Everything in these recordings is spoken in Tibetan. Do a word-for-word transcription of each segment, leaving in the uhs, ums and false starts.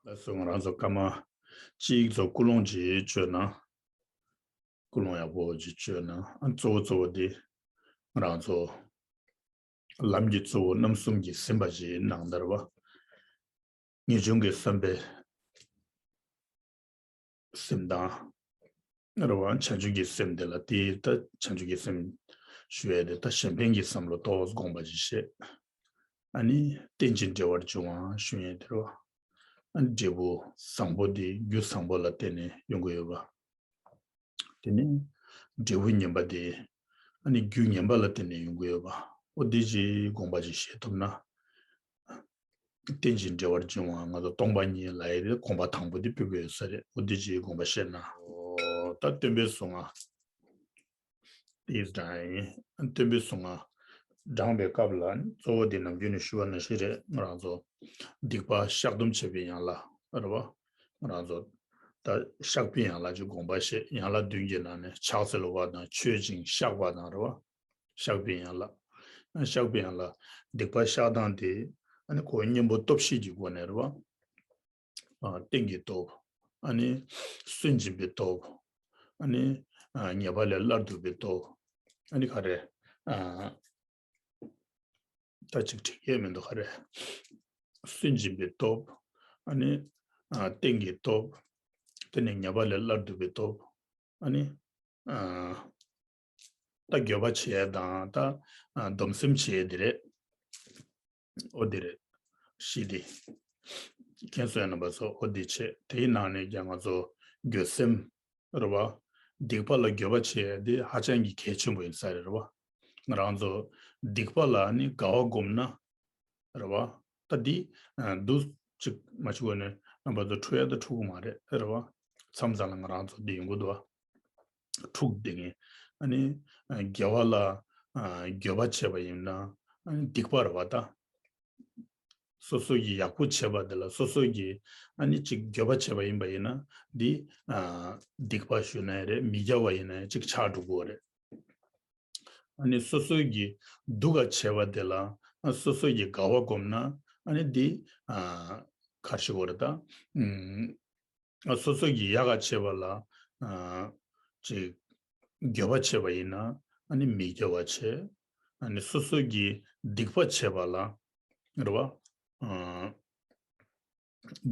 ལགས་སོ། ང་རང་ཚོ་སྐར་མ་གཅིག་ཙམ་ཀུན་སློང་ཅིག་བཅོས་ན། ཀུན་སློང་ཡག་པོ་ཅིག་བཅོས་ན། ཨ། གཙོ་བོ་གཙོ་བོ་དེ་ང་རང་ཚོ་ལམ་གྱི་གཙོ་བོ་རྣམ་གསུམ་གྱིས་ཟིན་པ་ཞིག་ནང་ལྟར་བ། ངེས་འབྱུང་གི་བསམ་པའི་སེམས་དང་། རེད་བ། བྱང་ཆུབ་ཀྱི་སེམས་དེ་ལ། དེ་ད་བྱང་ཆུབ་ཀྱི་སེམས་ཞུ་ཡས་དེ་ད་གཞན་ཕན་གྱི་བསམ་བློ་ཏོག་ཙམ་དགོངས་པ་ཅིག་བཞེས། ཨ་ནི་རྟེན་ཅིང་འབྲེལ་བར་འབྱུང་བ་ཞུ་ཡས་དེ་རེད་བ། ཨ་ནི་འབྲས་བུ་བཟང་པོ་དེ་རྒྱུ་བཟང་པོ་ལ་བརྟེན་ནས་ཡོང་གི་ཡོད་པ། དེ་ནས་འབྲས་བུ་ངན་པ་དེ་ཨ་ནི་རྒྱུ་ངན་པ་ལ་བརྟེན་ནས་ཡོང་གི་ཡོད་པ། འོ་དེ་ཅིག་དགོངས་པ་ཅིག་བཞེས་ཐུབ་ན། རྟེན་ཅིང་འབྲེལ་བར་འབྱུང་བ། ང་ཚོ་སྟོང་པ་ཉིད་ལ་ཡི་དེ་དགོངས་པ་དང་པོ་དེ་ཕུལ་གྱི་ཡོད་ས་རེད། འོ་དེ་ཅིག་དགོངས་པ་བཞེས་ན། འོ་ད་སྟོན་པའི་གཟུངས་སྔགས། དེ་དྲངས་ཡིན། སྟོན་པའི་གཟུངས་སྔགས་དྲངས་པའི་སྐབས་ལ་གཙོ་བོ་དེ་ནམ་རྒྱུན་ནས་ཞུ་བ་ནང་བཞིན་རེད། ང་རང་ཚོ་སྡིག་པ་བཤགས་སྡོམ་བྱེད་པའི་ཡན་ལག་རེད་བ། ང་རང་ཚོ་ད་བཤགས་པའི་ཡན་ལག་ཅིག་དགོངས་པ་བཞེས། ཡན་ལག་བདུན་གྱི་ནང་ནས་ཕྱག་འཚལ་བ་དང་མཆོད་ཅིང་བཤགས་པ་དང་རེད་བ། བཤགས་པའི་ཡན་ལག་བཤགས་པའི་ཡན་ལག་སྡིག་པ་བཤགས་སྟངས་དེ་ཨ་ནི་ཁོ་གཉེན་པོ་སྟོབས་བཞི་གི་སྒོ་ནས་རེད་བ། ཨ། རྟེན་གྱི་སྟོབས། ཨ་ནི་སུན་འབྱིན་པའི་སྟོབས། ཨ་ནི་ཨ་ཉེས་པ་ལས་སླར་འདུ་བའི་སྟོབས། ཨ་ནི་ག་རེ། ཨ། ད་ཅིག་བྲིས་ཡས་མི་འདུག་ག་རེ། སུན་འབྱིན་པའི་སྟོབས། ཨ་ནི་ཨ་རྟེན་གྱི་སྟོབས། དེ་ནས་ཉེས་པ་ལས་སླར་འདུ་བའི་སྟོབས། ཨ་ནི་ཨ་ད་འགྱོད་པ་བྱེད་ཡས་དང་། ད་ཨ་སྡོམ་སེམས་བྱེད་ཡས་དེ་རེད། འོ་དེ་རེད། བཞི་དེ། མཁྱེན་སོང་ཡ་རྣམ་པ་ཚོ། འོ་དེ་བྱེད། དེའི་ནང་ནས་ཀྱང་ང་ཚོ་འགྱོད་སེམས་རེད་བ། སྡིག་པ་ལ་འགྱོད་པ་བྱེད་ཡ་དེ་ཧ་ཅང་གི་གལ་ཆེན་པོ་ཡིན་ས་རེད། རེད་བ། ང་རང་ཚོ་སྡིག་པ་ལ་ནི་དགའ་བ་བསྒོམས་ན་རེད་བ། ད་འདི་ཨ་འདུ་ཅིག་མ་བྱེད་གོང་ནས་རྣམ་པ་ཚོ་འཁྲུག་ཡ་ད་འཁྲུག་གི་མ་རེད། རེད་བ། མཚམས་མཚམས་ལ་ང་རང་ཚོ་འདི་ཡོང་གི་འདུག་བ། འཁྲུག་བསྡད་མཁན། ཨ་ནི་ཨ་དགེ་བ་ལ་ཨ་འགྱོད་པ་བྱས་པ་ཡིན་ན། ཨ་ནི་སྡིག་པ་རེད་བ་ད། སོ་སོ་གིས་ཡག་པོ་བྱས་པ་དེ་ལ་སོ་སོ་གིས་ཨ་ནི་ཅིག་འགྱོད་པ་བྱས་པ་ཡིན་པ་ཡིན་ན། འདི་ཨ་སྡིག་པ་ཞུ་ན་ཡང་རེད། མི་དགེ་བ་ཡིན་ན་ཡང་ཅིག་ཆགས་འགྲོ་གི་རེད། ཨ་ནི་སོ་སོ་གིས་སྡུག་ག་བྱས་པ་དེ་ལ་ཨ་སོ་སོ་གིས་དགའ་བ་བསྒོམས་ན། ཨ་ནི་འདི་ཨ་ག་རེ་ཞུ་དགོས་རེད་ད། ཨུམ། ཨ་སོ་སོ་གིས་ཡག་ག་བྱས་པ་ལ་ཨ་ཅིག་འགྱོད་པ་བྱས་པ་ཡིན་ན། ཨ་ནི་མི་དགེ་བ་བྱས། ཨ་ནི་སོ་སོ་གིས་སྡིག་པ་བྱས་པ་ལ་རེད་བ། ཨ་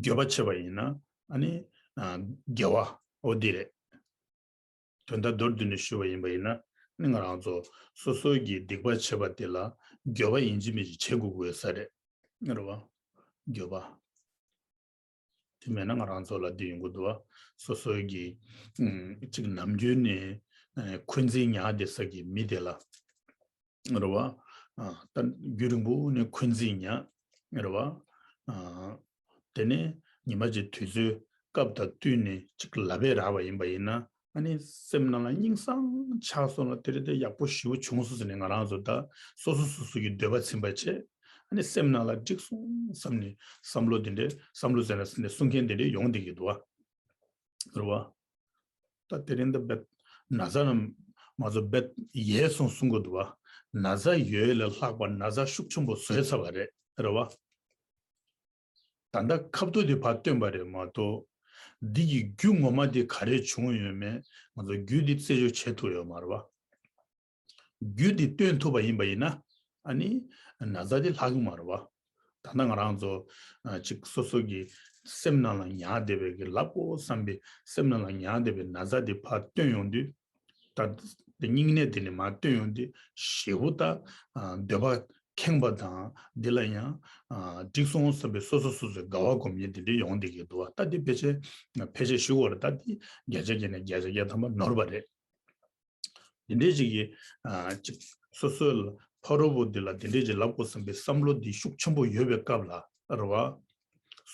འགྱོད་པ་བྱས་པ་ཡིན་ན། ཨ་ནི་ཨ་དགེ་བ། འོ་འདི་རེད། དོན་དག་མདོར་བསྡུས་ནས་ཞུ་བ་ཡིན་པ་ཡིན་ན། ནི་ང་རང་ཚོ་སོ་སོ་གིས་སྡིག་པ་བྱས་པ་དེ་ལ་འགྱོད་པ་ཡིན་གཅིག་མིན་གཅིག་བྱེད་དགོས་དགོས་ས་རེད། རེད་བ། འགྱོད་པ། དེ་མེད་ན་ང་རང་ཚོ་ལ་འདི་ཡོང་གི་འདུག་བ། སོ་སོའི་གི་ཨུམ་ཅིག་ནམ་རྒྱུན་ནས་ཨ་འཁོན་འཛིན་ཉར་བསྡད་ས་གི་མི་དེ་ལ་རེད་བ། ཨ་ད་རྒྱུན་རིང་པོ་ནས་འཁོན་འཛིན་ཉར། རེད་བ། ཨ་དེ་ནས་ཉི་མ་གཅིག་དུས་ཚོད་སྐབས་དང་བསྟུན་ནས་ཅིག་ལབ་པས་རག་པ་ཡིན་པ་ཡིན་ན། ཨ་ནི་སེམས་ནང་ལ་སྙིང་སངས་ཆགས་སོང་ལ། དེ་རེད། དེ་ཡག་པོ་ཞེ་པོ་བྱུང་སོང་ཟེར་ནས་ང་རང་ཚོ་ད་སོ་སོ་སོ་སོ་གི་འདོད་པ་ཚིམ་པ་བྱས། ཨ་ནི་སེམས་ནང་ལ་འགྲིག་སོང་བསམ་ནས་བསམ་བློ་དེ་འདྲས། བསམ་བློ་ཟེར་ན་ཟེར་ནས་གསུང་མཁན་དེ་འདྲས་ཡོང་བསྡད་ཀྱི་འདུག་བ། རེད་བ། ད་དེ་རིང་འདི་རྦད་ན་ཚ་རྣམས་མ་ཚོ་རྦད་ཡལ་སོང་གསུང་གི་འདུག་བ། ན་ཚ་ཡོད་ལས་ལྷག་པ་ན་ཚ་ཤུགས་ཆེན་པོ་བཟོས་ཚར་བ་རེད། རེད་བ། ད་ལྟ་ཁ་ཐུག་དེ་ཕར་སྟོན་པ་རེད་མ་གཏོགས། འདི་གི་རྒྱུ་ངོ་མ་དེ་ག་རེ་བྱུང་ཡོད་མེད་ང་ཚོ་རྒྱུ་དེ་རྩད་གཅོད་བྱེད་ཐུབ་ཡོད་མ་རེད་བ། རྒྱུ་དེ་སྟོན་ཐུབ་པ་ཡིན་པ་ཡིན་ན། ཨ་ནི་ན་ཚ་དེ་ལྷག་གི་མ་རེད་བ། ད་ལྟ་ང་རང་ཚོ་ཨ་ཅིག་སོ་སོ་གི་སེམས་ནང་ལ་ཉར་བསྡད་པའི་གི་ལབ་དགོས་བསམ་པའི་སེམས་ནང་ལ་ཉར་བསྡད་པའི་ན་ཚ་དེ་ཕར་སྟོན་ཡོང་དུས། ད་དེ་སྙིང་ནད་དེ་ནི་མར་བཏོན་ཡོང་དུས་ཞེ་པོ་ད་ཨ་འདོད་པ་ཁེངས་པ་དང་། འདི་ལ་ཡང་ཨ་འགྲིག་སོང་བསམ་པའི་སོ་སོ་སོ་སོའི་དགའ་བ་སྒོམ་ཉེན་དེ་འདྲ་ཡོང་བསྡད་ཀྱི་འདུག་བ། ད་འདི་ཕལ་ཆེར་ཕལ་ཆེར་ཞུ་བར་ད་འདི་བརྒྱ་ཆ་བརྒྱ་ནས་བརྒྱ་ཆ་བརྒྱ་ཐམ་པ་ནོར་བ་རེད། འདི་འདྲའི་ཅིག་གིས་ཨ་ཅིག་སོ་སོའི་ཕ་རོལ་པོ་འདི་ལ་འདི་འདྲའི་ཅིག་ལབ་དགོས་བསམ་པའི་བསམ་བློ་འདི་ཤུགས་ཆེན་པོ་ཡོད་པའི་སྐབས་ལ་རེད་བ།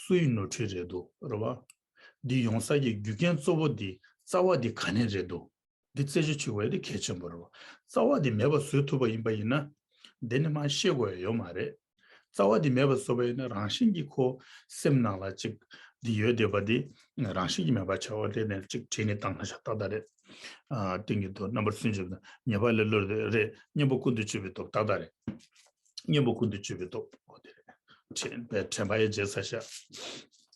སུ་ཡི་ནོར་འཁྲུལ་རེད་འདུག་རེད་བ། འདི་ཡོང་ས་ཀྱི་རྒྱུ་རྐྱེན་གཙོ་བོ་འདི་རྩ་བ་འདི་ག་ནས་རེད་འདུག་འདི་རྩད་གཅོད་བྱེད་དགོས་ཡ་དེ་གལ་ཆེན་པོ་རེད་བ། རྩ་བ་དེ་མེད་པ་བཟོ་ཐུབ་པ་ཡིན་པ་ཡིན་ན། འདི་ནས་མར་ཤེས་དགོས་ཡ་ཡོད་མ་རེད། རྩ་བ་དེ་མེད་པ་བཟོ་བ་ཡིན་ན་རང་བཞིན་གྱིས་ཁོ་སེམས་ནང་ལ་ཅིག་འདི་ཡོད་བསྡད་པ་དེ་རང་བཞིན་གྱིས་མེད་པ་ཆགས་པ་དེ་ནས་ཅིག་བྲིས་ནས་བཏང་ན་ཤ་ཏག་ཏག་རེད། ཨ་ཏིང་གི་དོ་རྣམ་པར་སུན་འབྱིན་པ་དང་ཉེས་པ་ལས་སླར་འདུ་རེད། གཉེན་པོ་ཀུན་ཏུ་སྤྱོད་པའི་སྟོབས་ཏག་ཏག་རེད། གཉེན་པོ་ཀུན་ཏུ་སྤྱོད་པའི་སྟོབས་འོ་དེ་རེད། དྲན་པའི་དྲན་པ་ཡང་བརྗེད་ས་ཤ།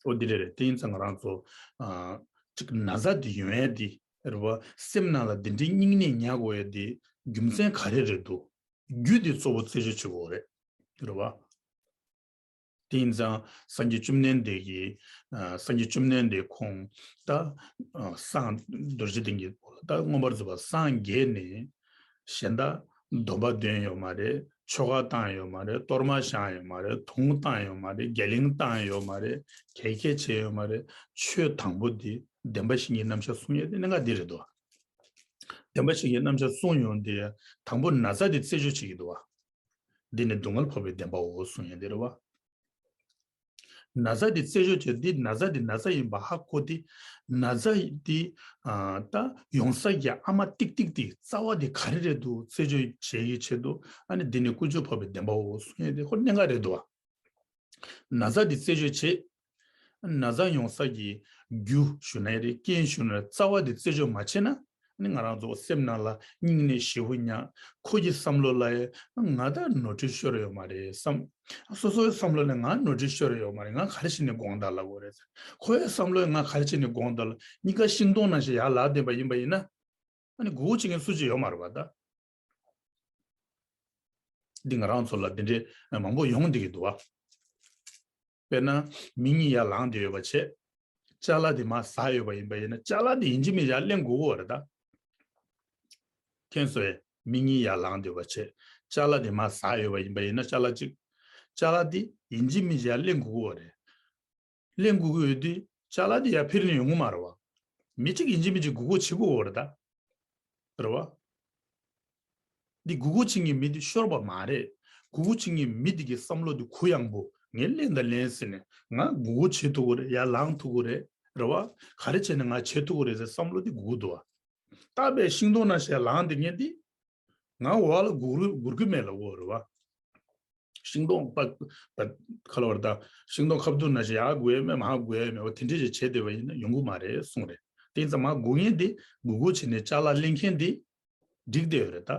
ཨོ་འདི་རེད་རེད། དེ་ཡིན་ཙང་ང་རང་ཚོ་ཨ་ཅིག་ན་ཚ་འདི་ཡོང་ཡས་འདི་རེད་བ། སེམས་ནང་ལ་འདི་འདྲའི་སྙིང་ནད་ཉར་དགོས་ཡས་འདི་རྒྱུ་མཚན་ག་རེ་རེད་འདུག་རྒྱུ་འདི་གཙོ་བོ་རྩད་གཅོད་བྱེད་དགོས་རེད། རེད་བ། དེ་ཡིན་ཙང་སངས་རྒྱས་བཅོམ་ལྡན་འདས་ཀྱིས་ཨ་སངས་རྒྱས་བཅོམ་ལྡན་འདས་ཁོང་ད་ཨ་སངས་རྡོ་རྗེ་གདན་གྱི་ད་མངོན་པར་རྫོགས་པར་སངས་རྒྱས་ནས་གཞན་དག་སྡོམ་པ་འདོན་ཡོད་མ་རེད། ཆོ་ག་བཏང་ཡོད་མ་རེད། གཏོར་མ་བཞེངས་ཡོད་མ་རེད། དུང་བཏང་ཡོད་མ་རེད། རྒྱ་གླིང་བཏང་ཡོད་མ་རེད། གད་ཁེ་བྱས་ཡོད་མ་རེད། ཆོས་དང་པོ་འདི་བདེན་པ་བཞི་ཉིད་རྣམ་གཞག་གསུང་ཡས་དེ་གནད་འགག་འདི་རེད་དོ། བདེན་པ་བཞི་ཉིད་རྣམ་གཞག་གསུང་ཡོང་དེ་དང་པོ་ན་ཚ་འདི་རྩད་གཅོད་བྱེད་ཀྱི་འདུག་བ། འདི་ནི་སྡུག་བསྔལ་འཕགས་པའི་བདེན་པའོ་གསུང་ཡས་འདི་རེད་བ། ན་ཚ་འདི་རྩད་གཅོད་བྱས་འདི་ན་ཚ་འདི་ན་ཚ་ཡིན་པ་ཧ་གོ་སྟེ་ན་ཚ་འདི་ཨ་ད་ཡོང་ས་ཀྱི་ཨ་མ་ཏིག་ཏིག་འདི་རྩ་བ་འདི་ག་རེ་རེད་འདུག་རྩད་གཅོད་བྱེད་ཀྱི་ཆེད་དུ་ཨ་ནི་འདི་ནི་ཀུན་འབྱུང་འཕགས་པའི་བདེན་པའོ་གསུང་ཡས་འདི་ཁོ་གནད་འགག་རེད་འདུག་བ། ན་ཚ་འདི་རྩད་གཅོད་བྱེད། ན་ཚ་ཡོང་ས་ཀྱི་རྒྱུ་ཞུ་ན་ཡང་རེད། རྐྱེན་ཞུ་ན་རེད། རྩ་བ་འདི་རྩད་གཅོད་མ་བྱས་ན་ནི་ང་རང་ཚོ་སེམས་ནང་ལ་སྙིང་ནད་ཞེ་པོ་ཉར། ཁོ་གི་བསམ་བློ་ལ་ཡང་ང་ད་ནོར་འཁྲུལ་ཤོར་ཡོད་མ་རེད་བསམ། སོ་སོའི་བསམ་བློ་ལ་ང་ནོར་འཁྲུལ་ཤོར་ཡོད་མ་རེད། ང་ག་རེ་བྱས་ནས་དགོངས་དག་ལབ་དགོས་རེད། ཁོའི་བསམ་བློས་ང་ག་རེ་བྱས་ནས་དགོངས་དག་ལབ། གཉིས་ཀ་ཤིང་སྡོང་ནང་བཞིན་ཡར་ལངས་བསྡད་པ་ཡིན་པ་ཡིན་ན། ཨ་ནི་མགོ་སྐོར་བྱེད་མཁན་སུ་གཅིག་ཡོད་མ་རེད་པ་ད། འདི་ང་རང་ཚོ་ལ་འདི་འདྲའི་མང་པོ་ཡོང་བསྡད་ཀྱི་འདུག་བ། དཔེར་ན་མི་གཉིས་ཡར་ལངས་བསྡད་ཡོད་པ་བྱས། ཅ་ལག་དེ་མར་ཟག་ཡོད་པ་ཡིན་པ་ཡིན་ན་ཅ་ལག་དེ་ཡིན་གཅིག་མིན་གཅིག་ཡར་ལེན་དགོས་ཀྱི་ཡོད་རེད་ད། མཁྱེན་སོང་ངས། མི་གཉིས་ཡར་ལངས་བསྡད་པ་བྱས། ཅ་ལག་དེ་མར་ཟག་ཡོད་པ་ཡིན་པ་ཡིན་ན་ཅ་ལག་གཅིག་ཅ་ལག་དེ་ཡིན་གཅིག་མིན་གཅིག་ཡར་ལེན་དགོས་ཀྱི་ཡོད་རེད། ལེན་དགོས་ཀྱི་ཡོད་དུས་ཅ་ལག་དེ་ཡར་འཕུར་ནས་ཡོང་གི་མ་རེད་བ། མི་གཅིག་ཡིན་གཅིག་མིན་གཅིག་མགོ་སྐོར་བྱེད་དགོས་ཀྱི་ཡོད་རེད་ད། རེད་བ། འདི་མགོ་སྐོར་བྱེད་མཁན་མི་འདི་ཤོར་བ་མ་རེད། མགོ་སྐོར་བྱེད་མཁན་མི་འདི་གི་བསམ་བློ་འདི་གུ་ཡངས་པོ་ངས་ལེན་དང་ལེན་ཟེར་ནས་ང་མགོ་སྐོར་བྱེད་ཐུབ་ཀྱི་རེད། ཡར་ལངས་ཐུབ་ཀྱི་རེད། རེད་བ། ག་རེ་བྱས་ནས་ང་བྱེད་ཐུབ་ཀྱི་རེད་ཟེར་བསམ་བློ་འདི་གུ་གུ་འདུག་བ། རྟག་པའི་ཤིང་སྡོང་ནང་བཞིན་ལངས་བསྡད་མཁན་འདི་ང་འོག་ལ་སྒུར་སྒུར་གྱི་མེད་ལབ་ཀྱི་ཡོད་རེད་བ། ཤིང་སྡོང་པ་པ་ཁ་ལོ་བར་དང་ཤིང་སྡོང་ཁ་བསྡུར་ན་ཞིག་ཡར་སྒུར་ཡས་མེད། མར་སྒུར་ཡས་མེད་པ་དེ་འདྲ་ཞིག་བྱས་བསྡད་པ་ཡིན་ན་ཡོང་གི་མ་རེད་གསུངས་རེད། དེ་ཡིན་ཙང་མར་སྒུར་མཁན་དེ་སྒུར་སྒུར་བྱས་ནས་ཅ་ལག་ལེན་མཁན་དེ་འགྲིག་བསྡད་ཡོད་རེད་ད།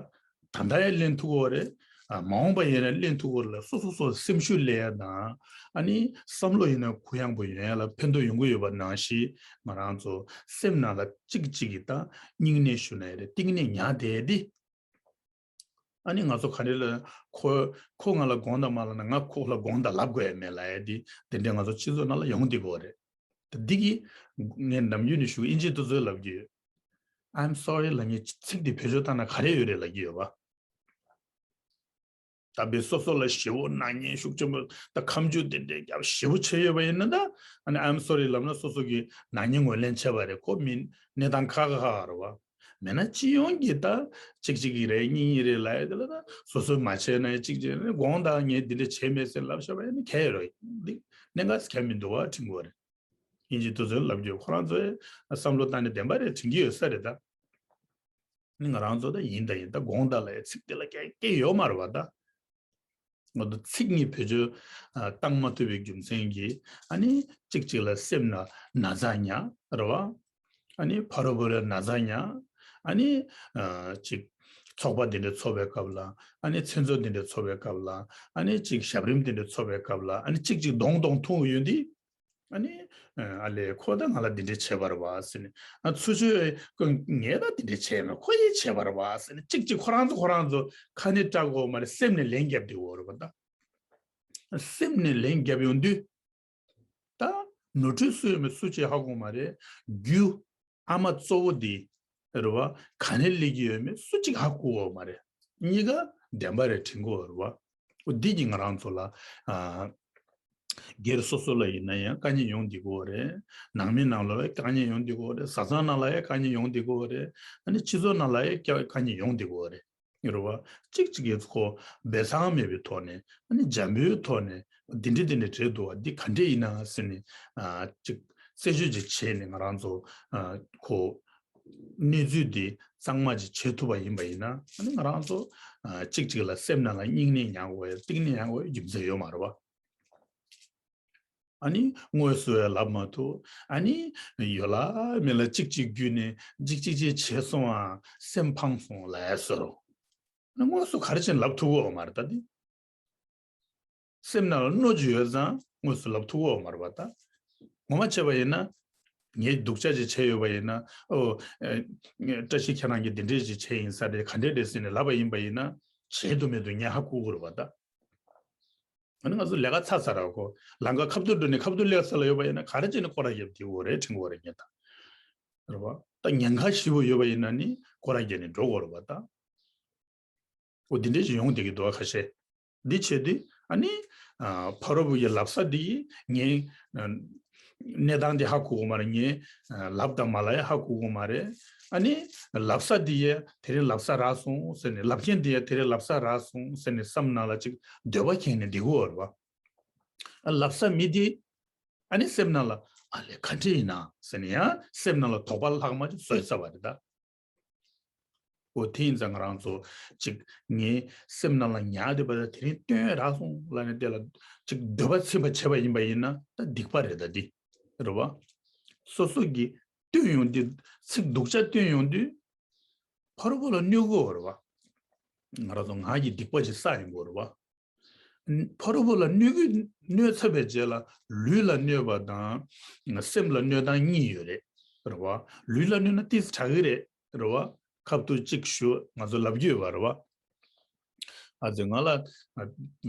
ད་ལྟ་ཡང་ལེན་ཐུབ་ཀྱི་ཡོད་རེད། ཨ་མ་འོངས་པ་ཡིན་ན་ལེན་ཐུབ་ཀྱི་ཡོད་རེད་ལ། སོ་སོ་སོ་སེམས་ཤུགས་སླེབས་ཡ་དང་ཨ་ནི་བསམ་བློ་ཡིན་ན་གུ་ཡངས་པོ་ཡོང་ཡ་ལ་ཕན་ཐོགས་ཡོང་གི་ཡོད་པ་ནང་བཞིན་ང་རང་ཚོ་སེམས་ནང་ལ་གཅིག་གཅིག་གིས་ད་སྙིང་ནད་ཞུ་ན་ཡང་རེད། གཏིང་ནད་ཉར་བསྡད་དེ། ཨ་ནི་ང་ཚོ་ག་རེ་ལ་ཁོ་ཁོ་ང་ལ་དགོངས་དག་མ་ལབ་ན་ང་ཁོ་ལ་དགོངས་དག་ལབ་དགོས་ཡ་མེད་ལབ་ཡ་དེ་དེ་འདྲའི་ང་ཚོ་སྤྱི་ཚོགས་ནང་ལ་ཡོང་བསྡད་ཀྱི་ཡོད་རེད། ད་འདི་གི་ངས་ནམ་རྒྱུན་ནས་ཞུ་ཨིན་ཇི་དུས་ཚོད་ལབ་ཀྱི་ཡོད། I'm sorry ལབ་མཁན་ཚིག་དེ་བེད་སྤྱོད་བཏང་ན་ག་རེ་ཡོད་རེད་ལབ་ཀྱི་ཡོད་པ། ད་དཔེ་སོ་སོ་ལ་ཞེ་པོ་ནག་ཉེས་ཤུགས་ཆེན་པོ་ད་ཁ་མཆུ་དེ་འདྲའི་རྒྱབ་ཞེ་པོ་བྱས་ཡོད་པ་ཡིན་ན་ད་ཨ་ནི་I'm sorry ལབ་ན་སོ་སོ་གི་ནག་ཉེས་ངོས་ལེན་བྱས་པ་རེད། ཁོ་མི་གནས་སྟངས་ཁག་ཁག་རེད་བ། མེད་ན་སྤྱི་ཡོངས་ཀྱི་ད་གཅིག་གཅིག་གི་རེད་གཉིས་གཉིས་རེད་ལབ་ཡ་དེ་ལ་ད་སོ་སོས་མ་བྱས་ན་གཅིག་གཅིག་རེད་དགོངས་དག་ངས་འདི་འདྲ་བྱས་མེད་ཟེར་ལབ་བཞག་པ་ཡིན་ན་གལ་ཡོད་རེད། འདི་གནད་འགག་གལ་མི་འདུག་བ། དྲན་གྱི་ཡོད་རེད། ཨིན་ཇི་དུས་ཚོད་ལབ་རྒྱུ་ཁོ་རང་ཚོའི་བསམ་བློ་བཏང་ནས་བདེན་པ་རེད་དྲན་གྱི་ཡོད་ས་རེད་ད། ནི་ང་རང་ཚོ་ད་ཡིན་ད་ཡིན་ད་དགོངས་དག་ལ་ཡ་ཚིག་དེ་ལ་སྐད་སྐད་ཡོད་མ་རེད་བ་ད། ང་ཚོ་ཚིག་གཉིས་བེད་སྤྱོད་ཨ་བཏང་མ་ཐུབ་པའི་རྒྱུ་མཚན་གྱིས་ཨ་ནི་གཅིག་གཅིག་ལ་སེམས་ན་ན་ཚ་ཉར་རེད་བ། ཨ་ནི་ཕ་རོལ་པོ་ལ་ན་ཚ་ཉར། ཨ་ནི་ཨ་གཅིག་ཚོགས་པ་འདི་འདྲ་ཚོགས་པའི་སྐབས་ལ་ཨ་ནི་མཚན་ཚོགས་འདི་འདྲ་ཚོགས་པའི་སྐབས་ལ་ཨ་ནི་གཅིག་ཞབས་རིམ་འདི་འདྲ་ཚོགས་པའི་སྐབས་ལ་ཨ་ནི་གཅིག་གཅིག་གདོང་གདོང་མཐོང་ཡོད་འདི། ཨ་ནི་ཨ་ལས་ཁོ་ད་ང་ལ་འདི་འདྲ་བྱས་པ་རེད་བ་ཟེར་ནས་ཨ་ཚུར་ཆོས་ཁོ་ངས་ད་འདི་འདྲ་བྱས་མེད་ཁོ་ཡིས་བྱས་པ་རེད་བ་ཟེར་ནས་གཅིག་གཅིག་ཁོ་རང་ཚོ་ཁོ་རང་ཚོ་ཁ་ནས་སྐྲག་གོ་མ་རེད། སེམས་ནས་ལན་བརྒྱབ་བསྡད་ཡོད་རེད་བ་ད། སེམས་ནས་ལན་བརྒྱབ་ཡོང་དུས་ད་ནོར་འཁྲུལ་སུ་ཡོད་མེད་སུ་གཅིག་ཧ་གོ་མ་རེད། རྒྱུ་ཨ་མ་གཙོ་བོ་འདི་རེད་བ། ག་ནས་སླེབས་ཀྱི་ཡོད་མེད་སུ་གཅིག་ཧ་གོ་གོ་མ་རེད། གཉིས་ཀ་བདེན་པ་རེད་དྲན་གོ་རེད་བ། འོ་འདི་གིས་ང་རང་ཚོ་ལ་ཨ། སྒེར་སོ་སོ་ལ་ཡིན་ན་ཡང་དཀའ་ངལ་ཡོང་བསྡད་ཀྱི་ཡོད་རེད། ནང་མི་ནང་ལོགས་ལ་དཀའ་ངལ་ཡོང་བསྡད་ཀྱི་ཡོད་རེད། བཟའ་ཚང་ནང་ལ་ཡང་དཀའ་ངལ་ཡོང་བསྡད་ཀྱི་ཡོད་རེད། ཨ་ནི་སྤྱི་ཚོགས་ནང་ལ་ཡང་དཀའ་དཀའ་ངལ་ཡོང་བསྡད་ཀྱི་ཡོད་རེད། རེད་བ། གཅིག་གཅིག་གིས་ཁོ་སྦས་གསང་མེད་པའི་ཐོག་ནས་ཨ་ནི་འཇམ་པོའི་ཐོག་ནས་འདི་འདྲ་འདི་འདྲ་བྱས་འདུག་བ། འདི་ག་འདྲ་ཡིན་ན་ཟེར་ནས་ཨ་གཅིག་རྩད་གཅོད་ཅིག་བྱས་ནས་ང་རང་ཚོ་ཨ་ཁོ་གནས་ཚུལ་འདི་གཙང་མ་ཅིག་བྱེད་ཐུབ་པ་ཡིན་པ་ཡིན་ན་ཨ་ནི་ང་རང་ཚོ་ཨ་གཅིག་གཅིག་ལ་སེམས་ནང་ལ་སྙིང་ནད་ཉར་དགོས་ཡ་གཏིང་ནད་ཉར་དགོས་ཡ་རྒྱུ་མཚན་ཡོད་མ་རེད་བ། ཨ་ནི་དངོས་སུ་ཡང་ལབ་མ་ཐུབ། ཨ་ནི་ཡོད་ལ་མེད་ལ་གཅིག་གཅིག་བརྒྱུད་ནས་གཅིག་གཅིག་གཅིག་བྱས་སོང་ཨ་སེམས་ཕངས་སོང་ལབ་ཡ་བཟོ་འདྲ། ཨ་ནི་དངོས་སུ་ག་རེ་བྱས་ནས་ལབ་ཐུབ་ཀྱི་ཡོད་མ་རེད་ད་དེ། སེམས་ནང་ལ་གནོད་ཀྱི་ཡོད་ཙང་དངོས་སུ་ལབ་ཐུབ་ཀྱི་ཡོད་མ་རེད་པ་ད། ངོ་མ་བྱས་པ་ཡིན་ན། ངས་སྡུག་ཅག་ཅིག་བྱས་ཡོད་པ་ཡིན་ན། ཨོ། ཨེ། བཀྲ་ཤིས་ཁྱེད་རང་གིས་འདི་འདྲས་ཅིག་བྱས་ཡིན་ས་རེད། ག་འདྲས་རེད་ཟེར་ནས་ལབ་པ་ཡིན་པ་ཡིན་ན། བྱེད་དུ་མེད་དུ་ངས་ཧ་གོ་གི་རེད་པ་ད། ཨ་ནི་ང་ཚོ་ལས་ཀ་ཚར་ཚར་ར་གོ། ལམ་ཁ་ཁ་ཐུག་འགྲོ་ནས་ཁ་ཐུག་སླེབས་ས་ལ་ཡོད་པ་ཡིན་ན། ག་རེ་བྱས་ནས་སྐོར་ར་བརྒྱབ་དེ་འོ་རེད་དྲན་གི་འོ་རེད་ངས་ད། རེད་པ། ད་ཉེན་ཁ་ཞེ་པོ་ཡོད་པ་ཡིན་ན་ནི་སྐོར་ར་བརྒྱབ་ནས་འགྲོ་དགོས་རེད་པ་ད། འོ་འདི་འདྲས་ཞིག་ཡོང་བསྡད་ཀྱི་འདུག་ཁ་ཤས། འདི་བྱས་དུས་ཨ་ནི། ཨ། ཕ་རོལ་པོ་ཡི་ལབ་ས་འདི་ངའི། ཨ། གནས་སྟངས་འདི་ཧ་གོ་གི་མ་རེད། ངའི། ཨ། ལབ་དང་མ་ལབ་ཡ་ཧ་གོ་གི་མ་རེད། ཨ་ནི། ལབ་ས་འདི་ཡ་དེ་རིང་ལབ་ས་རག་སོང་ཟེར་ནས། ལབ་མཁན་འདི་ཡ་དེ་རིང་ལབ་ས་རག་སོང་ཟེར་ནས་བསམ་ནང་ལ་ཅིག་འདོད་པ་ཁེངས་ནས་འདི་གོ་བར་བ། ཨ། ལབ་ས་མི་འདི་ཨ་ནི་སེམས་ནང་ལ་ཨ་ལས་ག་འདྲས་ཡིན་ན་ཟེར་ནས་ཡང་སེམས་ནང་ལ་དོགས་པ་ལྷག་མ་ཅིག་བཟོས་ཚར་བ་རེད་ད། འོ་དེ་ཡིན་ཙང་ང་རང་ཚོ་ཅིག་ངའི་སེམས་ནང་ལ་ཉར་བསྡད་པ་ད་དེ་རིང་བཏོན་རག་སོང་ལབ་ནས་དེ་ལ་ཅིག་འདོད་པ་ཚིམ་པ་བྱས་པ་ཡིན་པ་ཡིན་ན་ད་སྡིག་པ་རེད་ད་འདི། རེད་བ། སོ་སོ་གིས་བཏོན་ཡོང་དུས། ཚིག་སྡུག་ཅག་བཏོན་ཡོང་དུས་ཕ་རོལ་པོ་ལ་གནོད་གི་ཡོད་རེད་བ། ང་རང་ཚོ་ངག་གི་སྡིག་པ་ཅིག་བསགས་ཡོང་གི་ཡོད་རེད་བ། ཕ་རོལ་པོ་ལ་གནོད་ཀྱི། གནོད་ཚར་བའི་རྗེས་ལ་ལུས་ལ་གནོད་པ་དང་སེམས་ལ་གནོད་སྟངས་གཉིས་ཡོད་རེད། རེད་བ། ལུས་ལ་གནོད་ན་ཏོག་ཙམ་དྲག་གི་རེད། རེད་བ། ཁ་ཐུག་གཅིག་ཞུ། ང་ཚོ་ལབ་རྒྱུ་ཡོད་པ་རེད་བ། ཨ་ཙི་ང་ལ་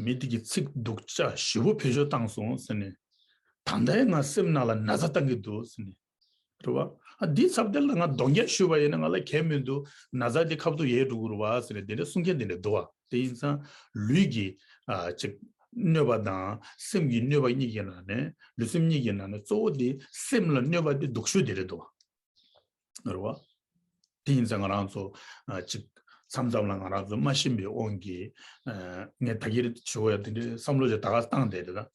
མི་དེ་གིས་ཚིག་སྡུག་ཅག་ཞེ་པོ་བེད་སྤྱོད་བཏང་སོང་ཟེར་ནས། ད་ལྟའི་ང་སེམས་ནང་ལ་ན་ཚ་བཏང་གི་འདུག་ཟེར་ནས། རེད་བ། ཨ། འདི་ཚབ་དེ་ལ་ང་གདོང་བརྒྱབ་ཞུས་པ་ཡིན་ན་ང་ལ་གལ་མི་འདུག་ན་ཚ་འདི་ཁ་ཐུག་ཡལ་འགྲོ་གི་རེད་བ་ཟེར་ནས་དེ་འདྲ་གསུང་མཁན་དེ་འདྲ་འདུག་བ། དེ་ཡིན་ཙང་ལུས་ཀྱི། ཨ། ཅིག་གནོད་པ་དང་སེམས་ཀྱི་གནོད་པ་གཉིས་ཀྱི་ནང་ནས། ལུས་སེམས་གཉིས་ཀྱི་ནང་ནས་གཙོ་བོ་དེ་སེམས་ལ་གནོད་པ་དེ་སྡུག་ཤོས་དེ་རེད་འདུག་བ། རེད་བ། དེ་ཡིན་ཙང་ང་རང་ཚོ། ཨ། ཅིག་མཚམས་མཚམས་ལ་ང་རང་ཚོ་མ་ཤེས་པའི་དབང་གིས། ཨ། ངས་ད་གིན་ཞུ་བ་ཡ་དེ་འདྲའི་བསམ་བློ་ཅིག་ད་ག་བཏང་བསྡད་རེད་ད།